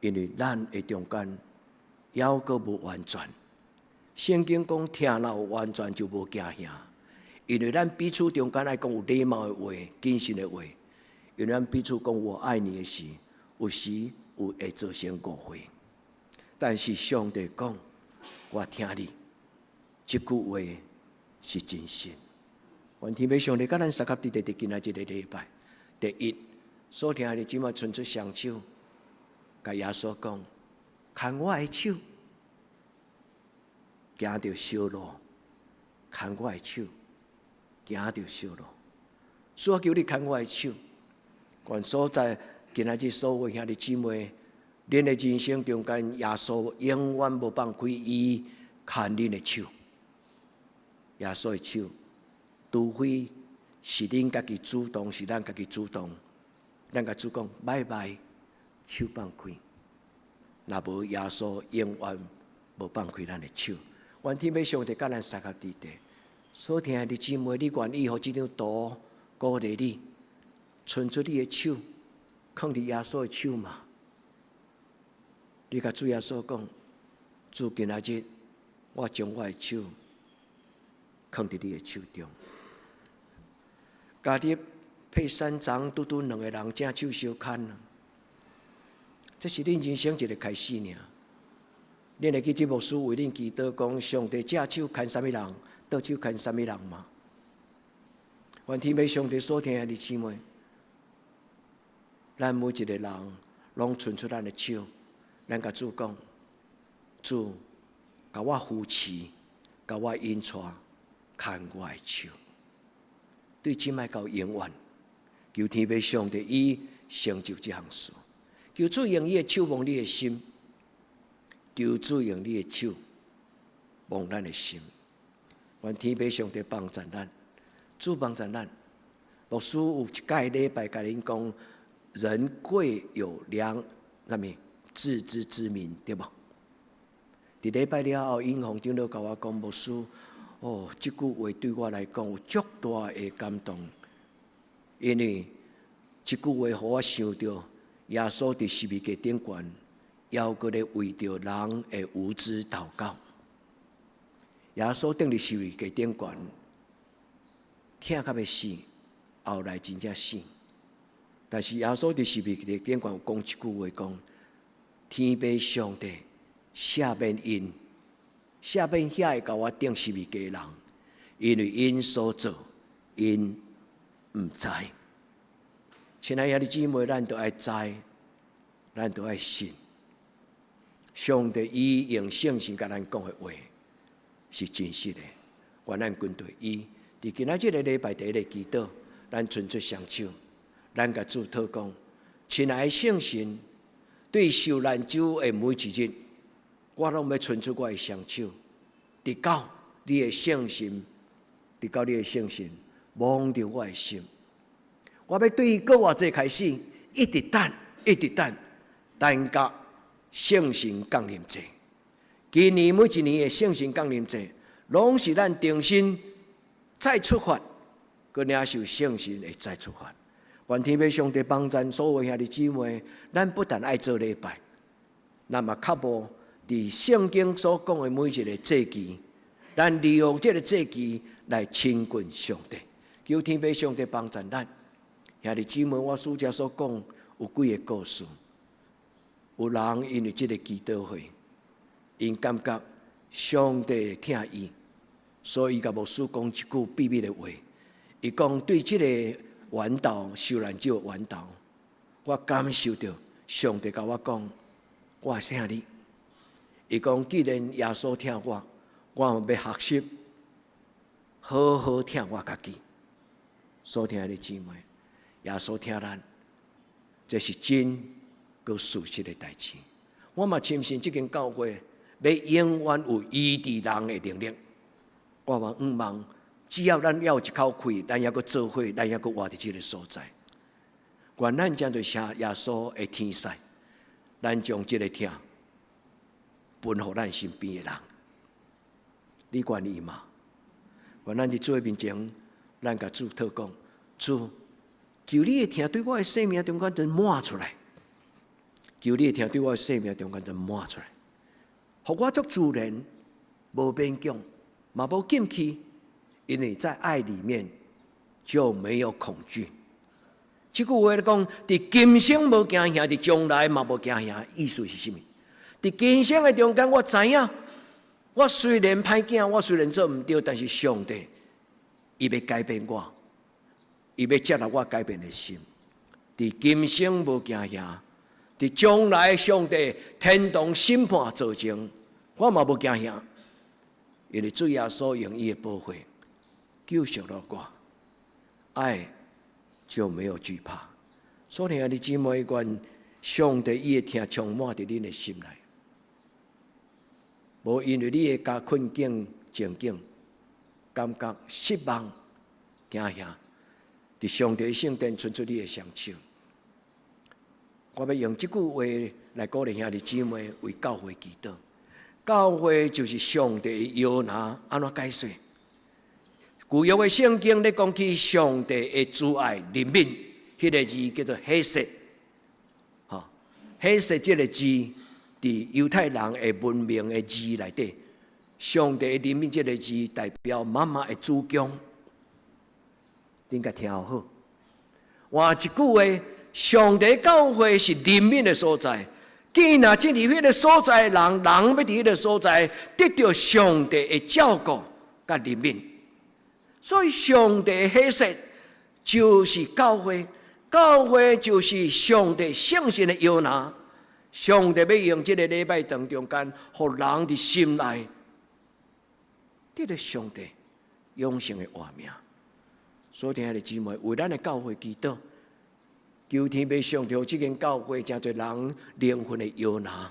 因為咱的中間猶閣無完全。聖經講疼若有完全就無驚嚇，因為咱彼此中間愛講有禮貌的話、謹慎的話。因為咱彼此講我愛你的時，有時有會造成誤會。但是上帝講我疼你，這句話是真實。願天父上帝佮咱相佮佇佇今仔這個禮拜。第一，所聽的這馬伸出雙手，共耶穌講，牽我的手，行著小路，牽我的手，行著小路。主啊，求你牽我的手。願所在今仔日所有兄弟姊妹，恁的人生中間，耶穌永遠無放開伊牽恁的手。耶穌的手，除非是恁家己主動，是咱家己主動，咱共主講拜拜，手放開。若無耶穌永遠無放開咱的手。願天父上帝佮咱相佮佇佇。所聽的姊妹，你願意予這張圖鼓勵你，伸出你的手，囥佇耶穌的手嗎？你共主耶穌講，主今仔日我將我的手囥佇你的手中。加勒配山長拄拄兩個人正手相牽，這是恁人生一個開始爾。恁會記這牧師為恁祈禱講，上帝正手牽啥物人，倒手牽啥物人嗎？願天父上帝所聽的姊妹，咱每一個人攏伸出咱的手，咱共主講，主，共我扶持，共我引帶，牽我的手。對這擺到永遠，求天父上帝伊成就這項事，求主用伊的手摸你的心，求主用你的手摸咱的心。願天父上帝幫贊咱，主幫贊咱。牧師有一屆禮拜共恁講，人貴有良，啥物自知之明，對無？佇禮拜了後，尹紅長老共我講，牧師，哦，這句話對我來講有足大的感動，因為這句話予我想著耶穌佇十字架頂懸，猶閣咧為著人的無知禱告。耶穌釘佇十字架頂懸，疼甲欲死，後來真正死。但是耶穌佇十字架頂懸有講一句話，講天父上帝赦免𪜶，赦免遐個共我釘十字架的人，因為𪜶所做，𪜶毋知。親愛兄弟姊妹，咱都愛知，咱都愛信。上帝伊用聖神共咱講的話是真實的，願咱跟隨伊。佇今仔這个禮拜第一个祈禱，咱伸出雙手，咱共主禱講：親愛的聖神，對受難週的每一日，我攏欲伸出我的雙手，直到你的聖神，直到你的聖神摸著我的心。我欲對閣活節開始，一直等，一直等，等到聖神降臨節。今年每一年的聖神降臨節，攏是咱重新再出發，閣領受聖神的再出發。願天父上帝幫贊所有兄弟姊妹，咱不但愛做禮拜，咱嘛較無佇聖經所講的每一個節期，咱利用這个節期來親近上帝。求天父上帝幫贊咱。兄弟姊妹，我拄才所講有幾个故事，有人因為這个祈禱會，𪜶感覺上帝疼伊，所以共牧師講一句秘密的話。伊講對這个源頭，受難週的源頭，我感受著上帝共我講，我疼你。伊講既然耶穌疼我，我欲學習好好疼我家己。所疼的姊妹，耶穌疼咱，這是真閣事實的代誌。我嘛深信這間教會欲永遠有醫治人的能力。我嘛向望，只要咱猶有一口氣，咱猶閣做伙，咱猶閣活佇這个所在。願咱成做聖耶穌的天使，咱將這个疼分予咱身邊的人。你願意嗎？願咱佇主的面前，咱共主禱講：主，求你的疼對我的生命中間真滿出來。求你的疼對我的生命中間真滿出來，予我足自然，無勉強，嘛無禁忌，因為在愛裡面就沒有恐懼。這句話咧講，佇今生無驚嚇，佇將來嘛無驚嚇，意思是啥物？佇今生的中間，我知影，我雖然歹囝，我雖然做毋對，但是上帝伊欲改變我，伊欲接納我改變的心。佇今生無驚嚇，佇將來上帝天堂審判座前，我嘛無驚嚇，因為主耶穌用伊的寶血救贖了我，愛就沒有懼怕。所以兄弟姊妹，願上帝伊的疼充滿佇恁的心內，無因為你的家困境情景，感覺失望、驚嚇，佇上帝聖殿伸出你的雙手。我欲用這句話來鼓勵兄弟姊妹為教會祈禱。教會就是上帝的搖籃，按怎解說？舊約的聖經咧講起上帝的慈愛憐憫，彼个字叫做 hesed，吼，hesed 這个字，佇猶太人的文明的字內底，上帝的憐憫這个字代表媽媽的子宮。恁共聽好，換一句話，上帝教會是憐憫的所在。既然進入彼个所在的人，人欲佇彼个所在得著上帝的照顧佮憐憫。所以上帝的 hesed 就是教會，教會就是上帝聖神的搖籃。上帝欲用這个禮拜當中間，予人佇心內得著上帝永生的活命。所以，兄弟姊妹，為咱的教會祈禱，求天父上帝，這間教會成做人靈魂的搖籃。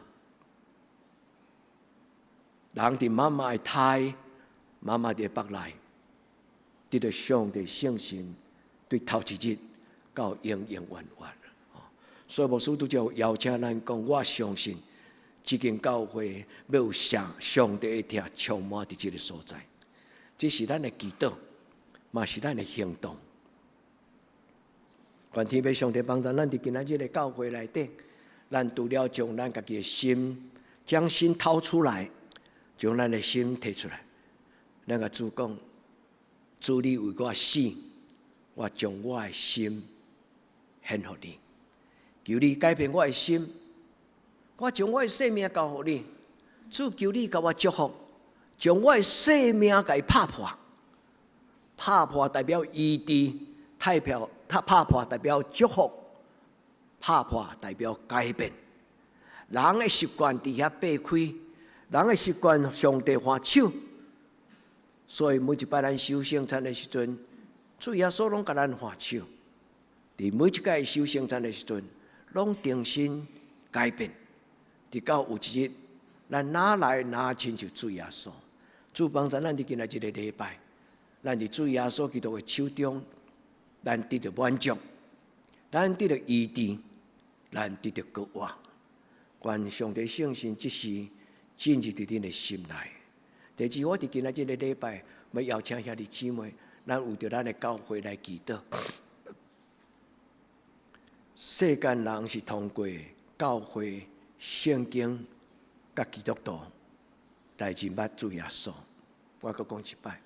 人佇媽媽的胎，媽媽佇腹內，得著上帝聖神對頭一日到永永遠遠。所以牧師拄才邀請咱講，我相信這間教會欲有上上帝的疼充滿佇這个所在，這是咱的祈禱，嘛是咱的行動。願天父上帝幫助咱佇今仔日的教會內底，咱除了將咱家己的心，將心掏出來，將咱的心提出來，咱共主講：主你為我死，我將我的心獻予你，求你改變我的心，我將我的生命交予你。主求你共我祝福，將我的生命共伊拍破，拍破代表醫治，太票，他拍破代表祝福，拍破代表改變。人會習慣佇遐擘開，人會習慣上帝還手，所以每一擺咱守聖餐的時陣，主耶穌攏共咱還手。佇每一擺守聖餐的時陣，攏重新改變，直到有一日，咱若來若親像主耶穌。主幫助咱佇今仔這個禮拜，咱佇主耶穌基督的手中，咱得著滿足，咱得著醫治，咱得著復活。願上帝聖神這時進入佇恁的心內。第二，我佇今仔這個禮拜，欲邀請兄弟姊妹，咱為著咱的教會來祈禱。世間人是通過教會、聖經、佮基督徒來認捌主耶穌。我閣講一擺，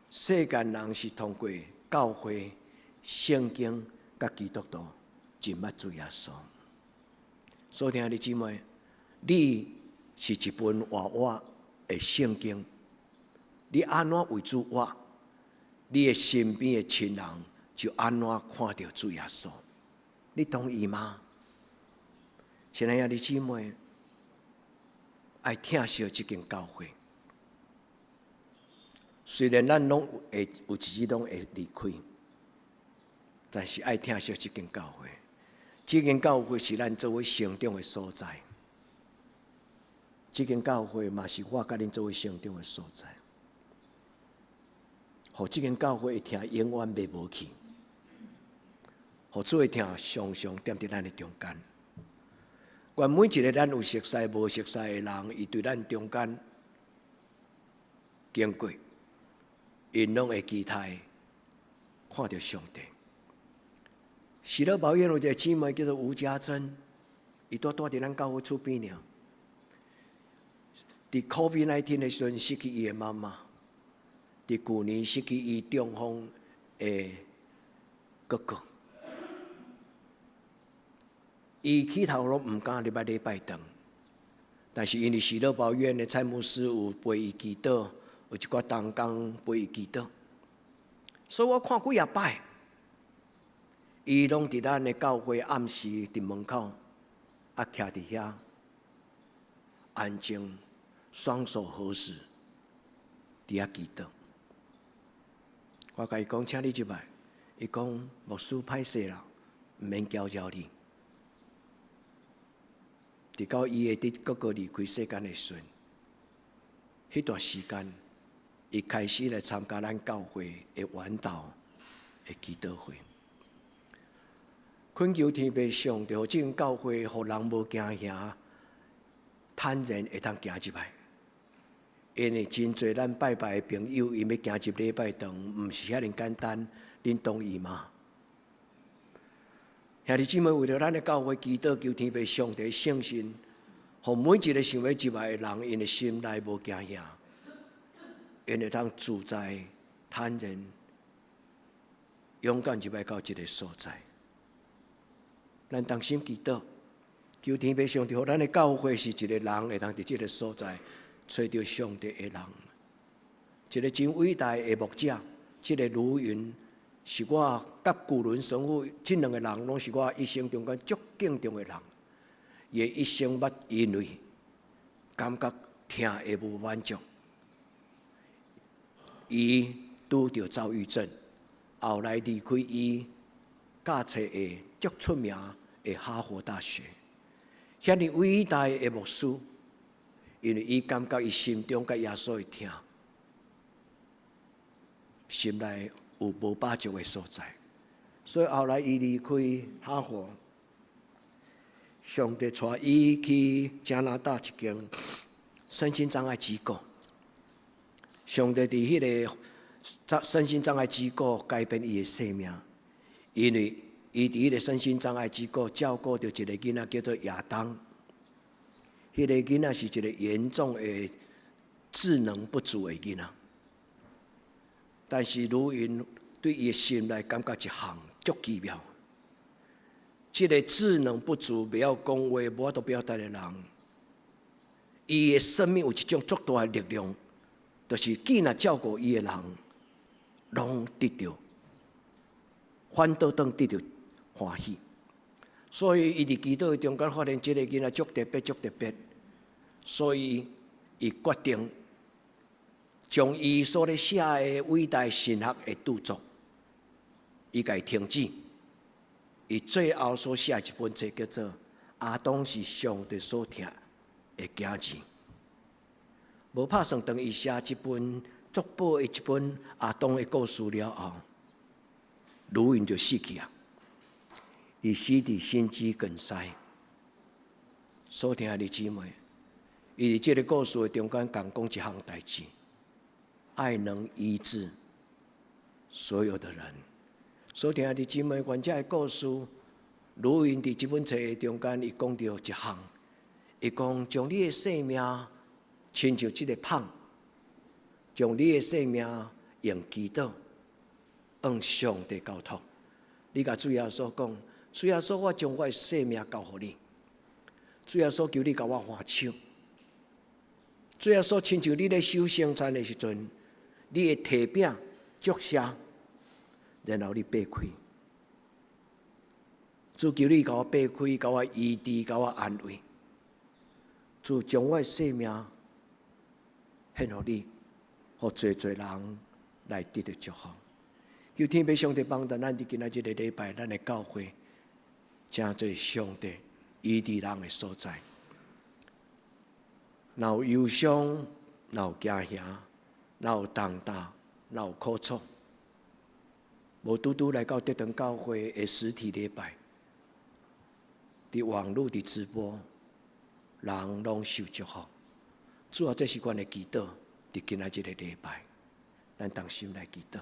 世間人是通過教會、聖經、佮基督徒認捌主耶穌。所以兄弟姊妹，你是一本活活的聖經，你按怎為主活，你的身邊的親人就按怎看著主耶穌。你同意嗎？親愛的姊妹，愛疼惜這間教會。雖然咱攏會有一日攏會離開，但是愛疼惜這間教會。這間教會是咱做伙成長的所在。這間教會嘛是我佮恁做伙成長的所在。予這間教會的疼永遠袂無去，予主的疼常常踮佇咱的中間。願每一個咱有熟似無熟似的人，伊對咱中間經過，𪜶攏會期待看著上帝。喜樂寶院有一個姊妹叫做吳家珍，伊拄蹛佇咱教會厝邊爾。佇 COVID-19 的時陣失去伊的媽媽，佇舊年失去伊中風的哥哥。伊起頭攏毋敢入來禮拜堂，但是因為喜樂寶院的蔡牧師有陪伊祈禱，有一寡同工陪伊祈禱，所以我看幾仔擺，伊攏佇咱的教會暗時佇門口，啊，徛佇遐，安靜，雙手合十，佇遐祈禱。我共伊講，請你入來，伊講牧師歹勢啦，毋免攪擾你。直到伊的佇哥哥離開世間的時陣，彼段時間，伊開始來參加咱教會的晚禱的祈禱會。懇求天父上帝，予這間教會，予人無驚嚇，坦然會當行入來。因為真濟咱拜拜的朋友，𪜶欲行入禮拜堂，毋是遐爾簡單，恁同意嗎？兄弟姊妹，為著咱的教會祈禱，求天父上帝聖神，予每一個想欲入來的人，𪜶的心內無驚嚇，𪜶會當自在坦然、勇敢入來到這個所在。咱同心祈禱，求天父上帝，予咱的教會是一個人會當佇這個所在揣著上帝的人，一個真偉大的牧者，這個盧雲。是我佮舊倫神父這兩個人，攏是我一生中間足敬重的人。伊的一生捌因為感覺疼會無滿足，伊拄著躁鬱症，後來離開伊教冊的足出名的哈佛大學，遐爾偉大的牧師，因為伊感覺伊心中佮耶穌的疼，心內有無飽足的所在，所以後來伊離開哈佛，上帝帶伊去加拿大一間身心障礙機構。上帝佇彼個身心障礙機構改變伊的生命，因為伊佇彼個身心障礙機構照顧著一個囡仔叫做亞當，彼個囡仔是一個嚴重的智能不足的囡仔。但是盧雲對伊的心內感覺一項足奇妙，這個智能不足、袂曉講話、無法度表達的人，伊的生命有一種足大的力量，就是既若照顧伊的人，攏得著，反倒轉得著歡喜。所以伊佇祈禱的中間發現這个囡仔足特別，足特別，所以伊決定將伊所咧寫的偉大神學的著作，伊共伊停止。伊最後所寫一本冊叫做《亞當是上帝所疼的囝兒》。無拍算當伊寫這本足寶的一本亞當的故事了後，盧雲就死去啊！伊死佇心肌梗塞。所疼的姊妹，伊佇這个故事的中間共講一項代誌：愛能醫治所有的人。所疼的姊妹，願這个故事，盧雲佇這本冊的中間，伊講著一項，伊講將你的生命親像這个麭，將你的生命用祈禱，向上帝交託。你共主耶穌講，主耶穌，我將我的生命交予你。主耶穌，求你共我還手。主耶穌，親像你咧守聖餐的時陣，你會提餅祝謝，然後你擘開。主求你共我擘開，共我醫治，共我安慰。主將我的生命獻予你，予濟濟人來得著祝福。求天父上帝幫助咱佇今仔這个禮拜，咱的教會成做上帝醫治人的所在。若有憂傷，若有驚嚇，若有重擔，若有苦楚，無拄拄來到德堂教會的實體禮拜，佇網路佇直播，人攏受祝福。主啊，這是阮的祈禱，佇今仔這个禮拜，咱同心來祈禱。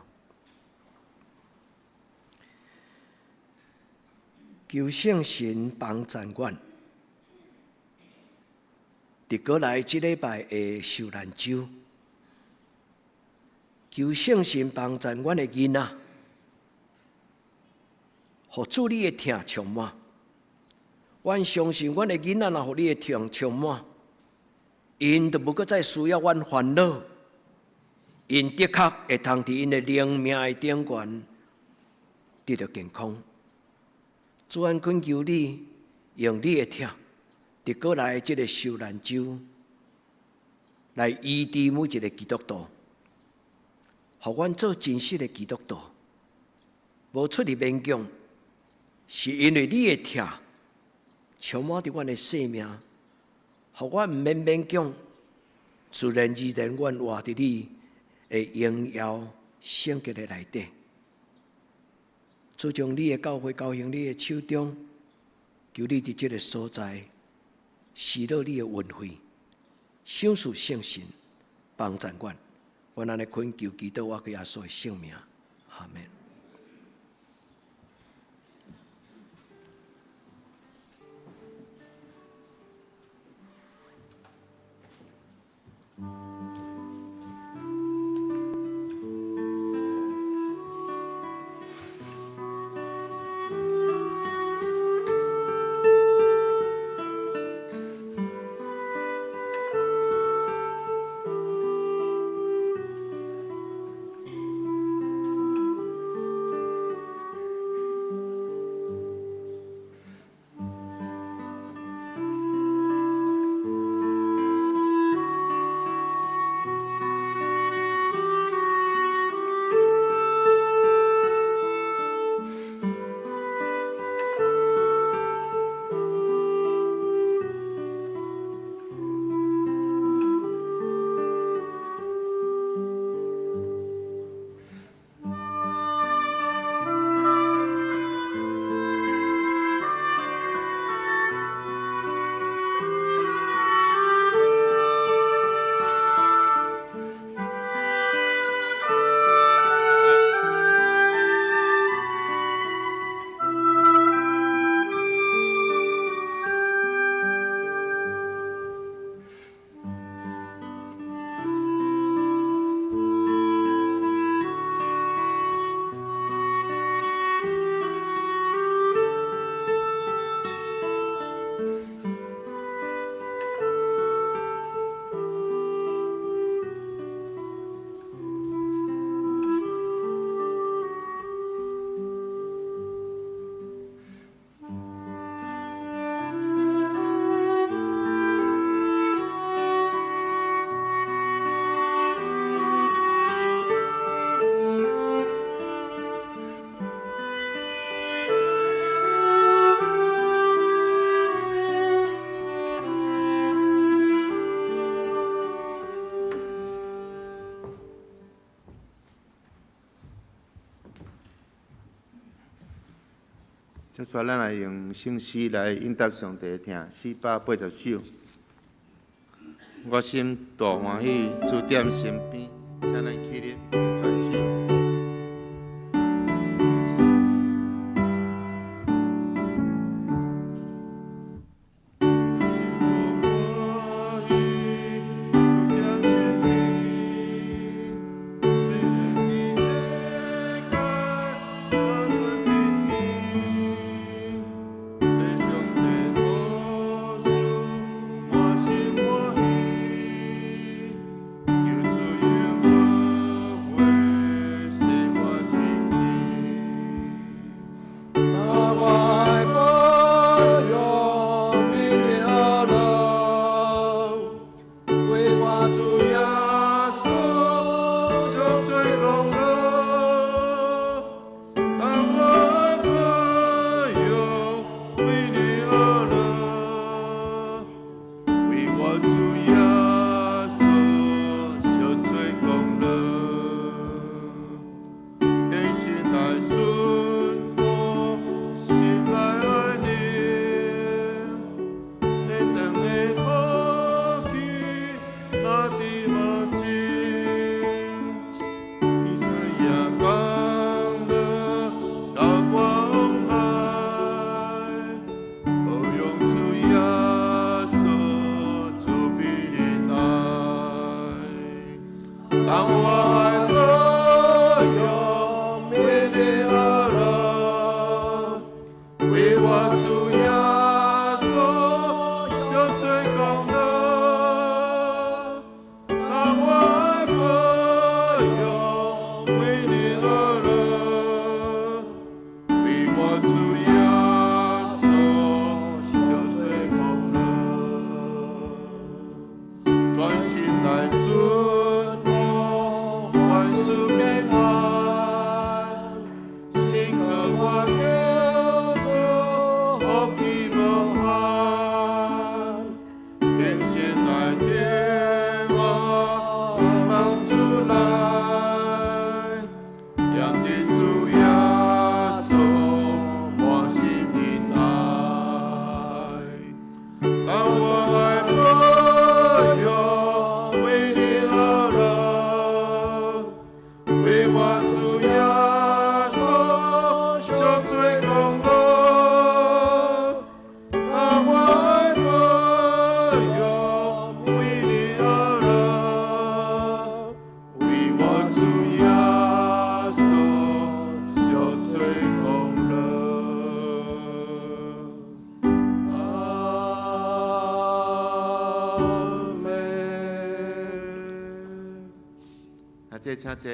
求聖神幫助阮，佇過來這禮拜的受難週，求聖神幫助阮的囡仔，予主你的疼充滿。阮相信，阮的囡仔若予你的疼充滿，𪜶就無閣再需要阮煩惱，𪜶的確會通佇𪜶的靈命的頂懸得著健康。主，阮懇求你，用你的疼，佇過來這个受難週，來醫治每一个基督徒，予阮做真實的基督徒，無出去勉強，是因為你的疼充滿佇阮的生命，予阮毋免勉強，自然而然，阮活佇你的榮耀聖潔的內底。主將你的教會交予你的手中，求你佇這个所在施落你的恩惠，賞賜聖神幫助阮。阮按呢懇求祈禱，我耶穌的聖名，阿門。接下來，咱來用聖詩來應答上帝的疼，480首。我心大歡喜，主踮身邊，請咱起立傳授。請坐，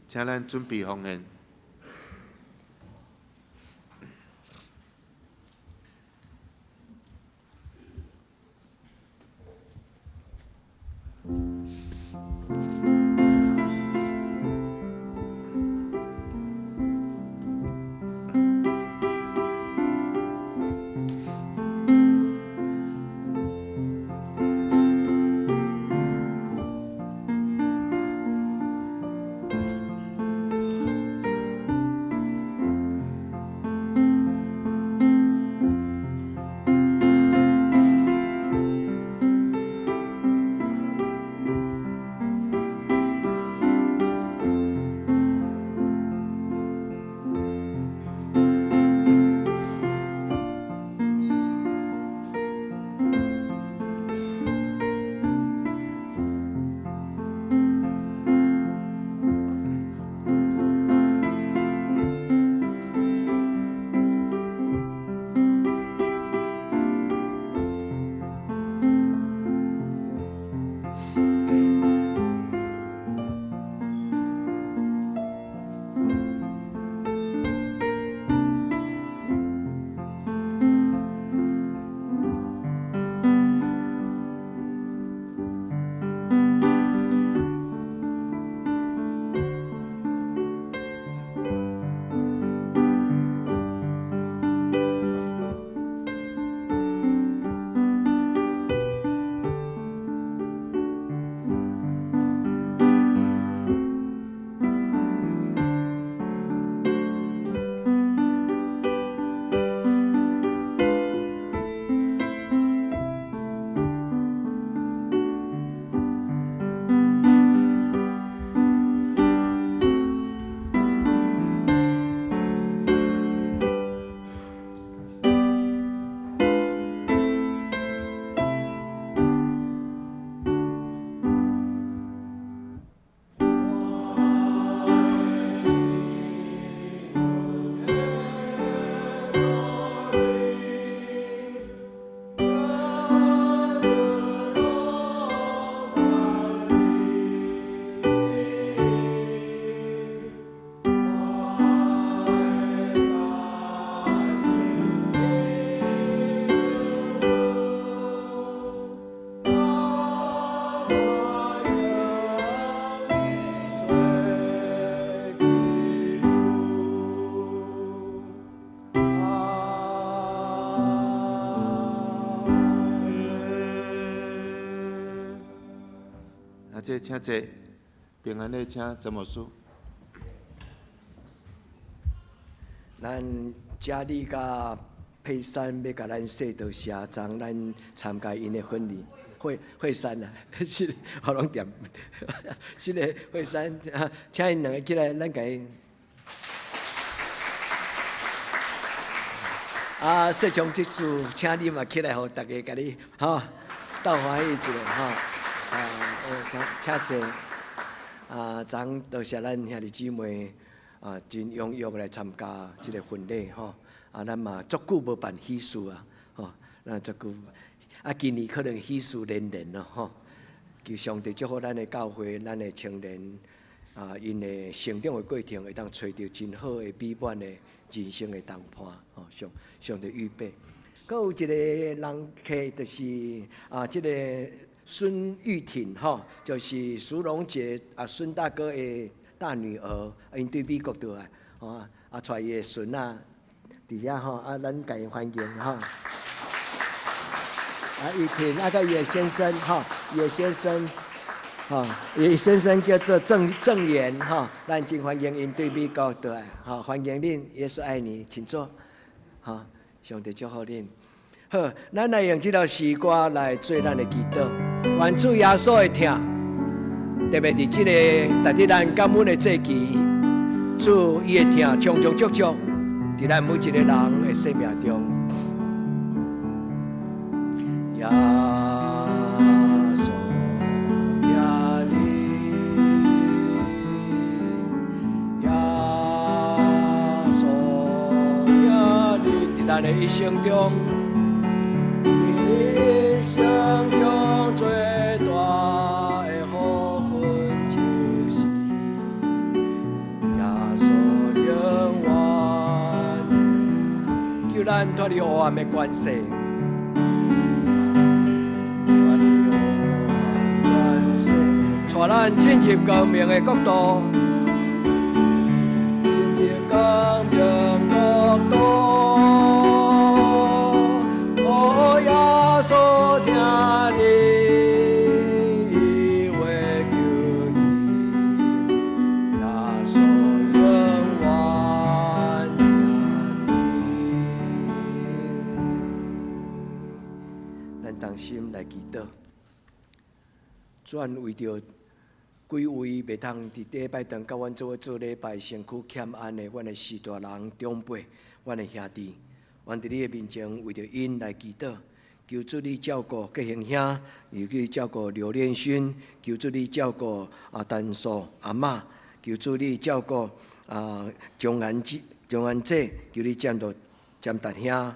請咱準備奉獻。姐請坐，平安禮請曾牧師。咱嘉麗佮佩珊欲共咱說多謝，昨咱參加𪜶的婚禮，惠惠珊啊，是我攏恬，是的惠珊，請𪜶兩个起來，咱共𪜶。啊，世聰執事，請你嘛起來，予大家共你吼鬥歡喜一下吼。啊，請請坐。啊，昨多謝咱兄弟姊妹啊，真踴躍來參加這个婚禮吼。啊，咱嘛足久無辦喜事啊，吼，咱足久。啊，今年可能喜事連連咯，吼。求上帝祝福咱的教會，咱的青年啊，𪜶的成長的過程會當揣著真好的美滿的人生的同伴，吼，上上帝預備。閣有一个人客，就是啊，這个孫玉婷吼，就是蘇榮杰啊孫大哥的大女兒，𪜶對美國倒來，吼啊，帶伊的孫仔佇遐吼，啊，咱共𪜶歡迎吼。啊，玉婷啊，佮伊的先生吼，伊的先生，吼，伊先生叫做鄭鄭源吼，咱真歡迎𪜶對美國倒來，吼，歡迎恁，耶穌愛你，請坐，吼，上帝祝福恁。好，咱來用這條詩歌來做咱的祈禱，願主耶穌的疼，特別佇這個值得咱感恩的節期，主伊的疼充充足足，佇咱每一个人的生命中。耶穌疼你，耶穌疼你，佇咱的一生中，一生中最大的福分就是耶穌永遠救咱脫離黑暗的權勢。帶咱進入光明的國度，進入光明國度。哦，耶穌疼你，伊會救你，耶穌永遠疼你。咱同心來祈禱，主為著幾位袂通佇禮拜堂佮阮做伙做禮拜，身軀欠安的，阮的序大人長輩，阮的兄弟，阮佇你的面前為著𪜶來祈禱，求主你照顧國興兄，尤其照顧劉連勳，求主你照顧啊陳素阿嬤，求主你照顧啊張安姊、張安姐，求你照顧詹達兄、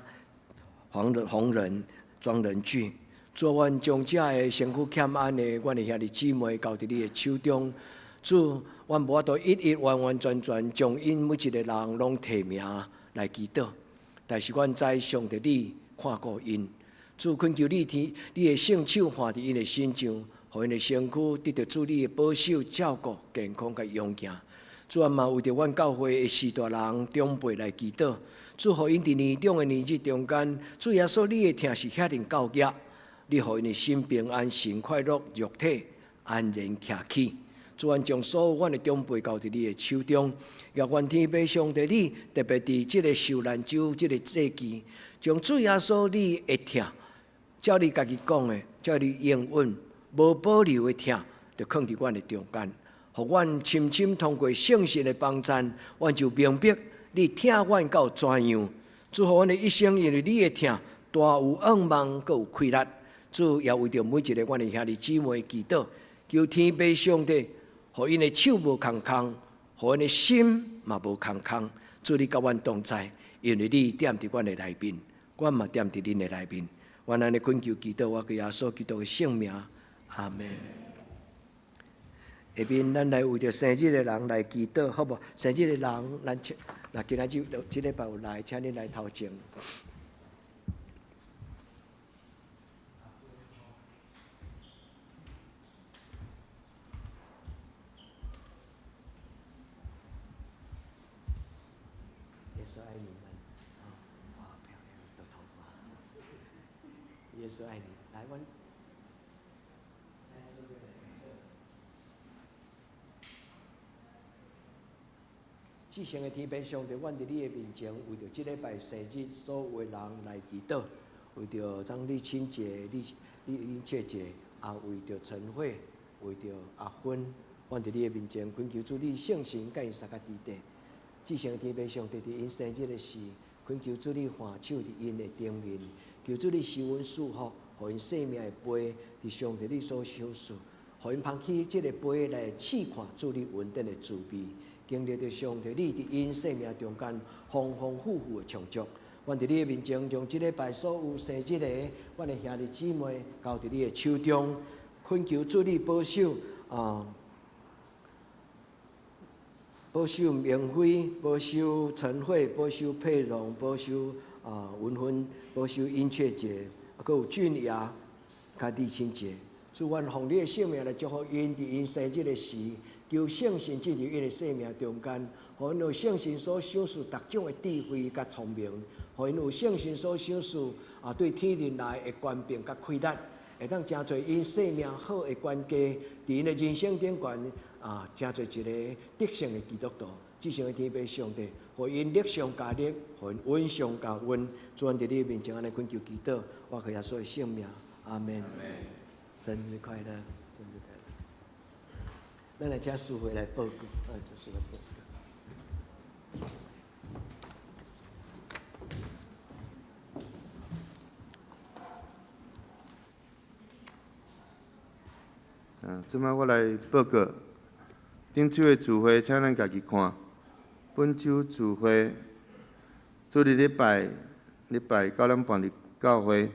黃仁、洪仁、莊仁俊。主，阮將遮的身軀欠安的，阮的兄弟姊妹交佇你的手中。主，阮無法度一一完完全全將𪜶每一个人攏提名來祈禱，但是阮知上帝你看顧𪜶。主，懇求你天，你的聖手按佇𪜶的身上，予𪜶的身軀得著主你的保守、照顧、健康佮勇健。主啊，嘛為著阮教會的序大人長輩來祈禱，主，予𪜶佇年長的年日中間，主耶穌你的疼是遐爾夠額。你予𪜶的心平安、神快樂、肉體安然徛起。主，阮將所有阮的長輩交佇你的手中，也願天父上帝你特別佇這个受難週這个節期，將主耶穌你的疼，照你家己講的，照你應允無保留的疼，就囥佇阮的中間，予阮深深通過聖神的幫贊，阮就明白你疼阮到怎樣。主，予阮的一生因為你的疼，大有向望，閣有氣力。主也為著每一个阮的兄弟姊妹祈禱，求天父上帝，予𪜶的手無空空，予𪜶的心嘛無空空。主你佮阮同在，因為你踮佇阮的內面，阮嘛踮佇恁的內面。阮按呢懇求祈禱，我佮耶穌基督的聖名，阿門。下面咱來為著生日的人來祈禱，好無？生日的人，咱請，若今仔日這禮拜有來，請恁來頭前。耶穌愛你們，哇，漂亮的頭髮。耶穌愛你，來，阮。至聖的天父上帝，阮佇你的面前，為著這禮拜生日所有的人來祈禱，為著張麗清姐、李李英姐姐，也為著陳慧，為著阿芬，阮佇你的面前懇求主你聖神佮𪜶相佮佇底。至聖的天父上帝，佇𪜶生日的時，懇求主你按手佇𪜶的頂面，求主你施恩賜福，予𪜶生命的杯佇上帝你所賞賜，予𪜶捧起這個杯來試看主你恩典的滋味。經歷著上帝，你佇𪜶生命中間豐豐富富的充足。阮佇你的面前，將這禮拜所有生日的阮的兄弟姊妹交佇你的手中，懇求主你保守啊，保守明輝，保守陳慧，保守佩蓉，保守啊文芬，保守殷雀姐，啊，閣有俊雅、佮麗清姐。主，阮奉你的聖名來祝福𪜶佇𪜶生日的時，求聖神進入𪜶的生命中間，予𪜶有聖神所賞賜逐種的智慧佮聰明，予𪜶有聖神所賞賜啊對天靈來的權柄佮氣力，會當成做𪜶生命好的管家，佇𪜶的人生頂懸啊，成做一個得勝的基督徒。至聖的天父上帝，予𪜶力上加力，予𪜶恩上加恩。主，阮佇你面前按呢懇求祈禱，我靠耶穌的聖名，阿門。生日快樂，生日快樂！咱來請司會來報告，啊，就是來報告。這擺我來報告，頂週的聚會，請咱家己看。本週聚會，主日禮拜禮拜9點半佇教會。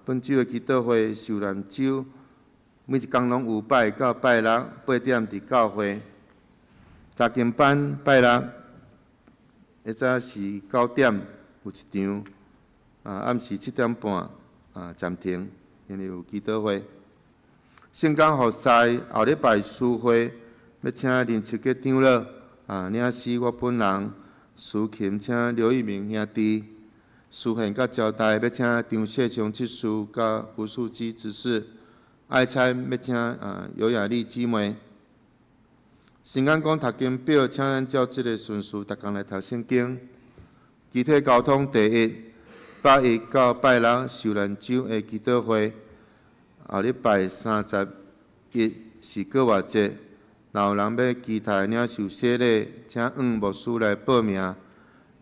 本週的祈禱會，受難週每一工攏有拜一到拜六8點佇教會。查經班拜六，下早時9點有一場，暗時7點半暫停，因為有祈禱會。聖工服侍後禮拜司會欲請林秋杰長老，領詩我本人，司琴請劉玉明兄弟。司獻佮招待欲請張謝松執事佮胡樹基執事，愛餐欲請尤雅麗姊妹。聖經講讀經表，請咱照這个順序，逐工來讀聖經。肢體交通第一，拜一到拜六受難週的祈禱會，後禮拜31是復活節，若有人欲期待領受洗禮，請黃牧師來報名。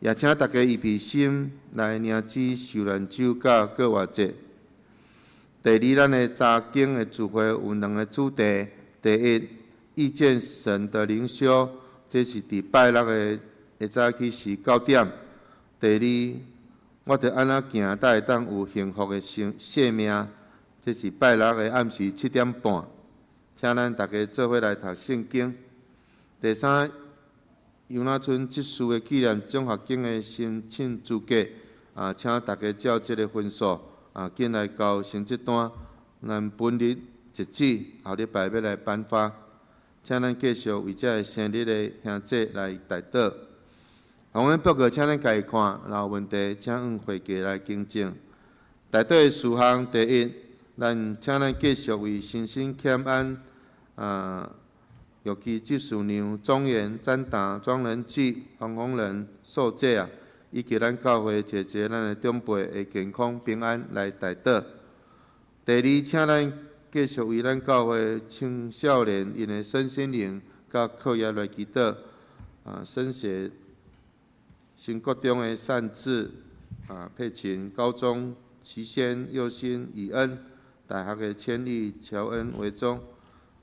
也請大家預備心來領取受難週佮復活節。第二，咱的查經的聚會有兩个主題：第一，遇見神的靈修，這是佇拜六的下早起時9點；第二，我著按怎行才會當有幸福的生生命，這是拜六的暗時7點半。請咱大家做伙來讀聖經。第三，尤那村執事的紀念獎學金的申請資格，請大家照這个分數緊來交成績單。咱本日截止，後禮拜欲來頒發。請咱繼續為這个生日的兄姐來代禱。洪恩報告，請咱家己看，若有問題，請向會計來更正。代禱的事項，第一，咱請咱繼續為身心欠安玉基執事娘、莊嚴、展達、莊仁濟、黃宏仁、素姐啊，以及咱教會姐姐、咱的長輩的健康平安來代禱。第二，請咱繼續為咱教會青少年𪜶的身心靈佮課業來祈禱。升學新國中的善智、佩琴，高中齊先、佑新、以恩，大學的千里、喬恩、維宗。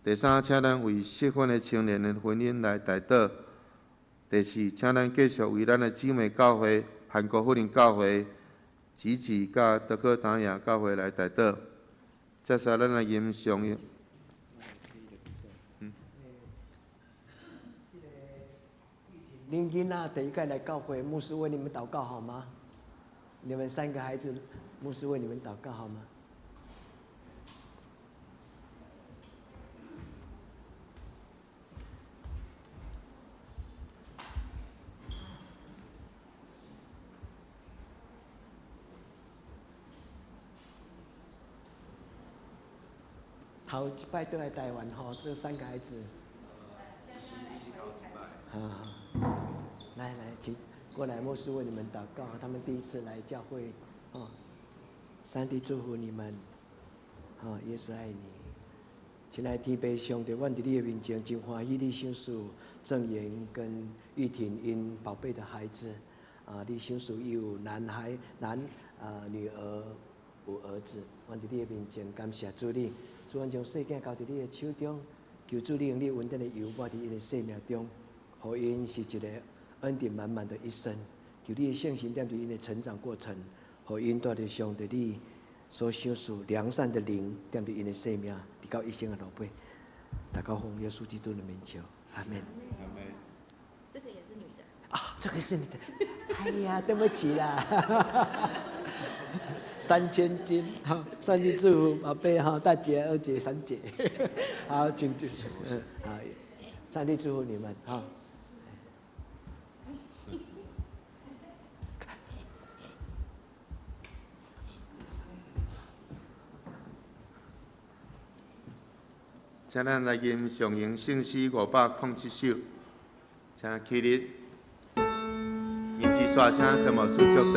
第三，請咱為適婚的青年的婚姻來代禱。第四，請咱繼續為咱的姊妹教會、韓國福林教會、吉吉佮德克達雅教會來代禱。接下來，咱來吟誦。恁囡仔第一屆來教會，牧師為你們禱告好嗎？你們三個孩子，牧師為你們禱告好嗎？頭一擺轉來台灣吼，這三個孩子。請過來，牧師為你們禱告。他們第一次來教會，哦，上帝祝福你們，哦，耶穌愛你。親愛的天父上帝，阮佇你的面前真歡喜，你賞賜鄭言跟玉婷𪜶寶貝的孩子，啊，你賞賜伊有男孩男啊女兒有兒子，阮佇你的面前感謝主你，主阮將細囝交佇你的手中，求主你用你恩典的油抹佇𪜶的生命中，予𪜶是一個恩典滿滿的一生。求你的聖神踮佇𪜶的成長過程，予𪜶帶著上帝你所賞賜良善的靈，踮佇𪜶的生命，直到一生的落尾。禱告奉耶穌基督的名求，阿門。阿門。這個也是女的。啊，這個是你的。哎呀，對不起啦。三千金，好，上帝祝福寶貝哈，大姐、二姐、三姐，好，請就嗯，好，上帝祝福你們，好。請咱來吟上榮聖詩507首，請起立。吟一煞，請陳牧師祝禱。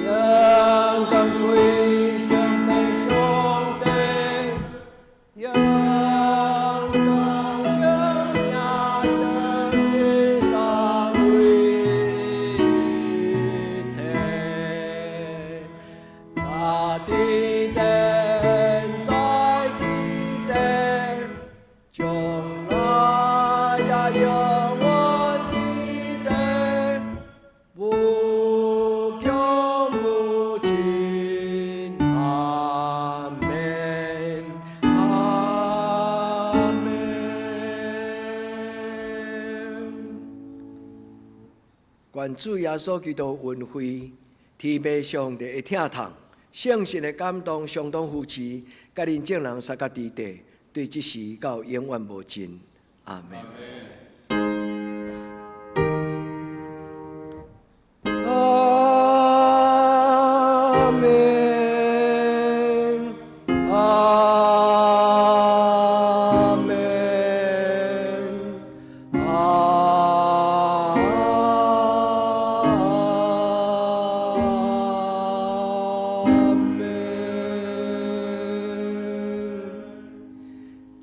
仰望歸向上帝，仰望聖名聖三位一體，在地天，在地地，將來也永遠的地，無窮無盡，阿門，阿門。願主耶穌基督恩惠，天父上帝的疼痛，聖神的感動，相當扶持，佮恁眾人相佮佇地，對這時到永遠無盡。阿門。阿門，阿門，阿門。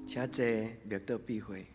請坐，默禱閉會。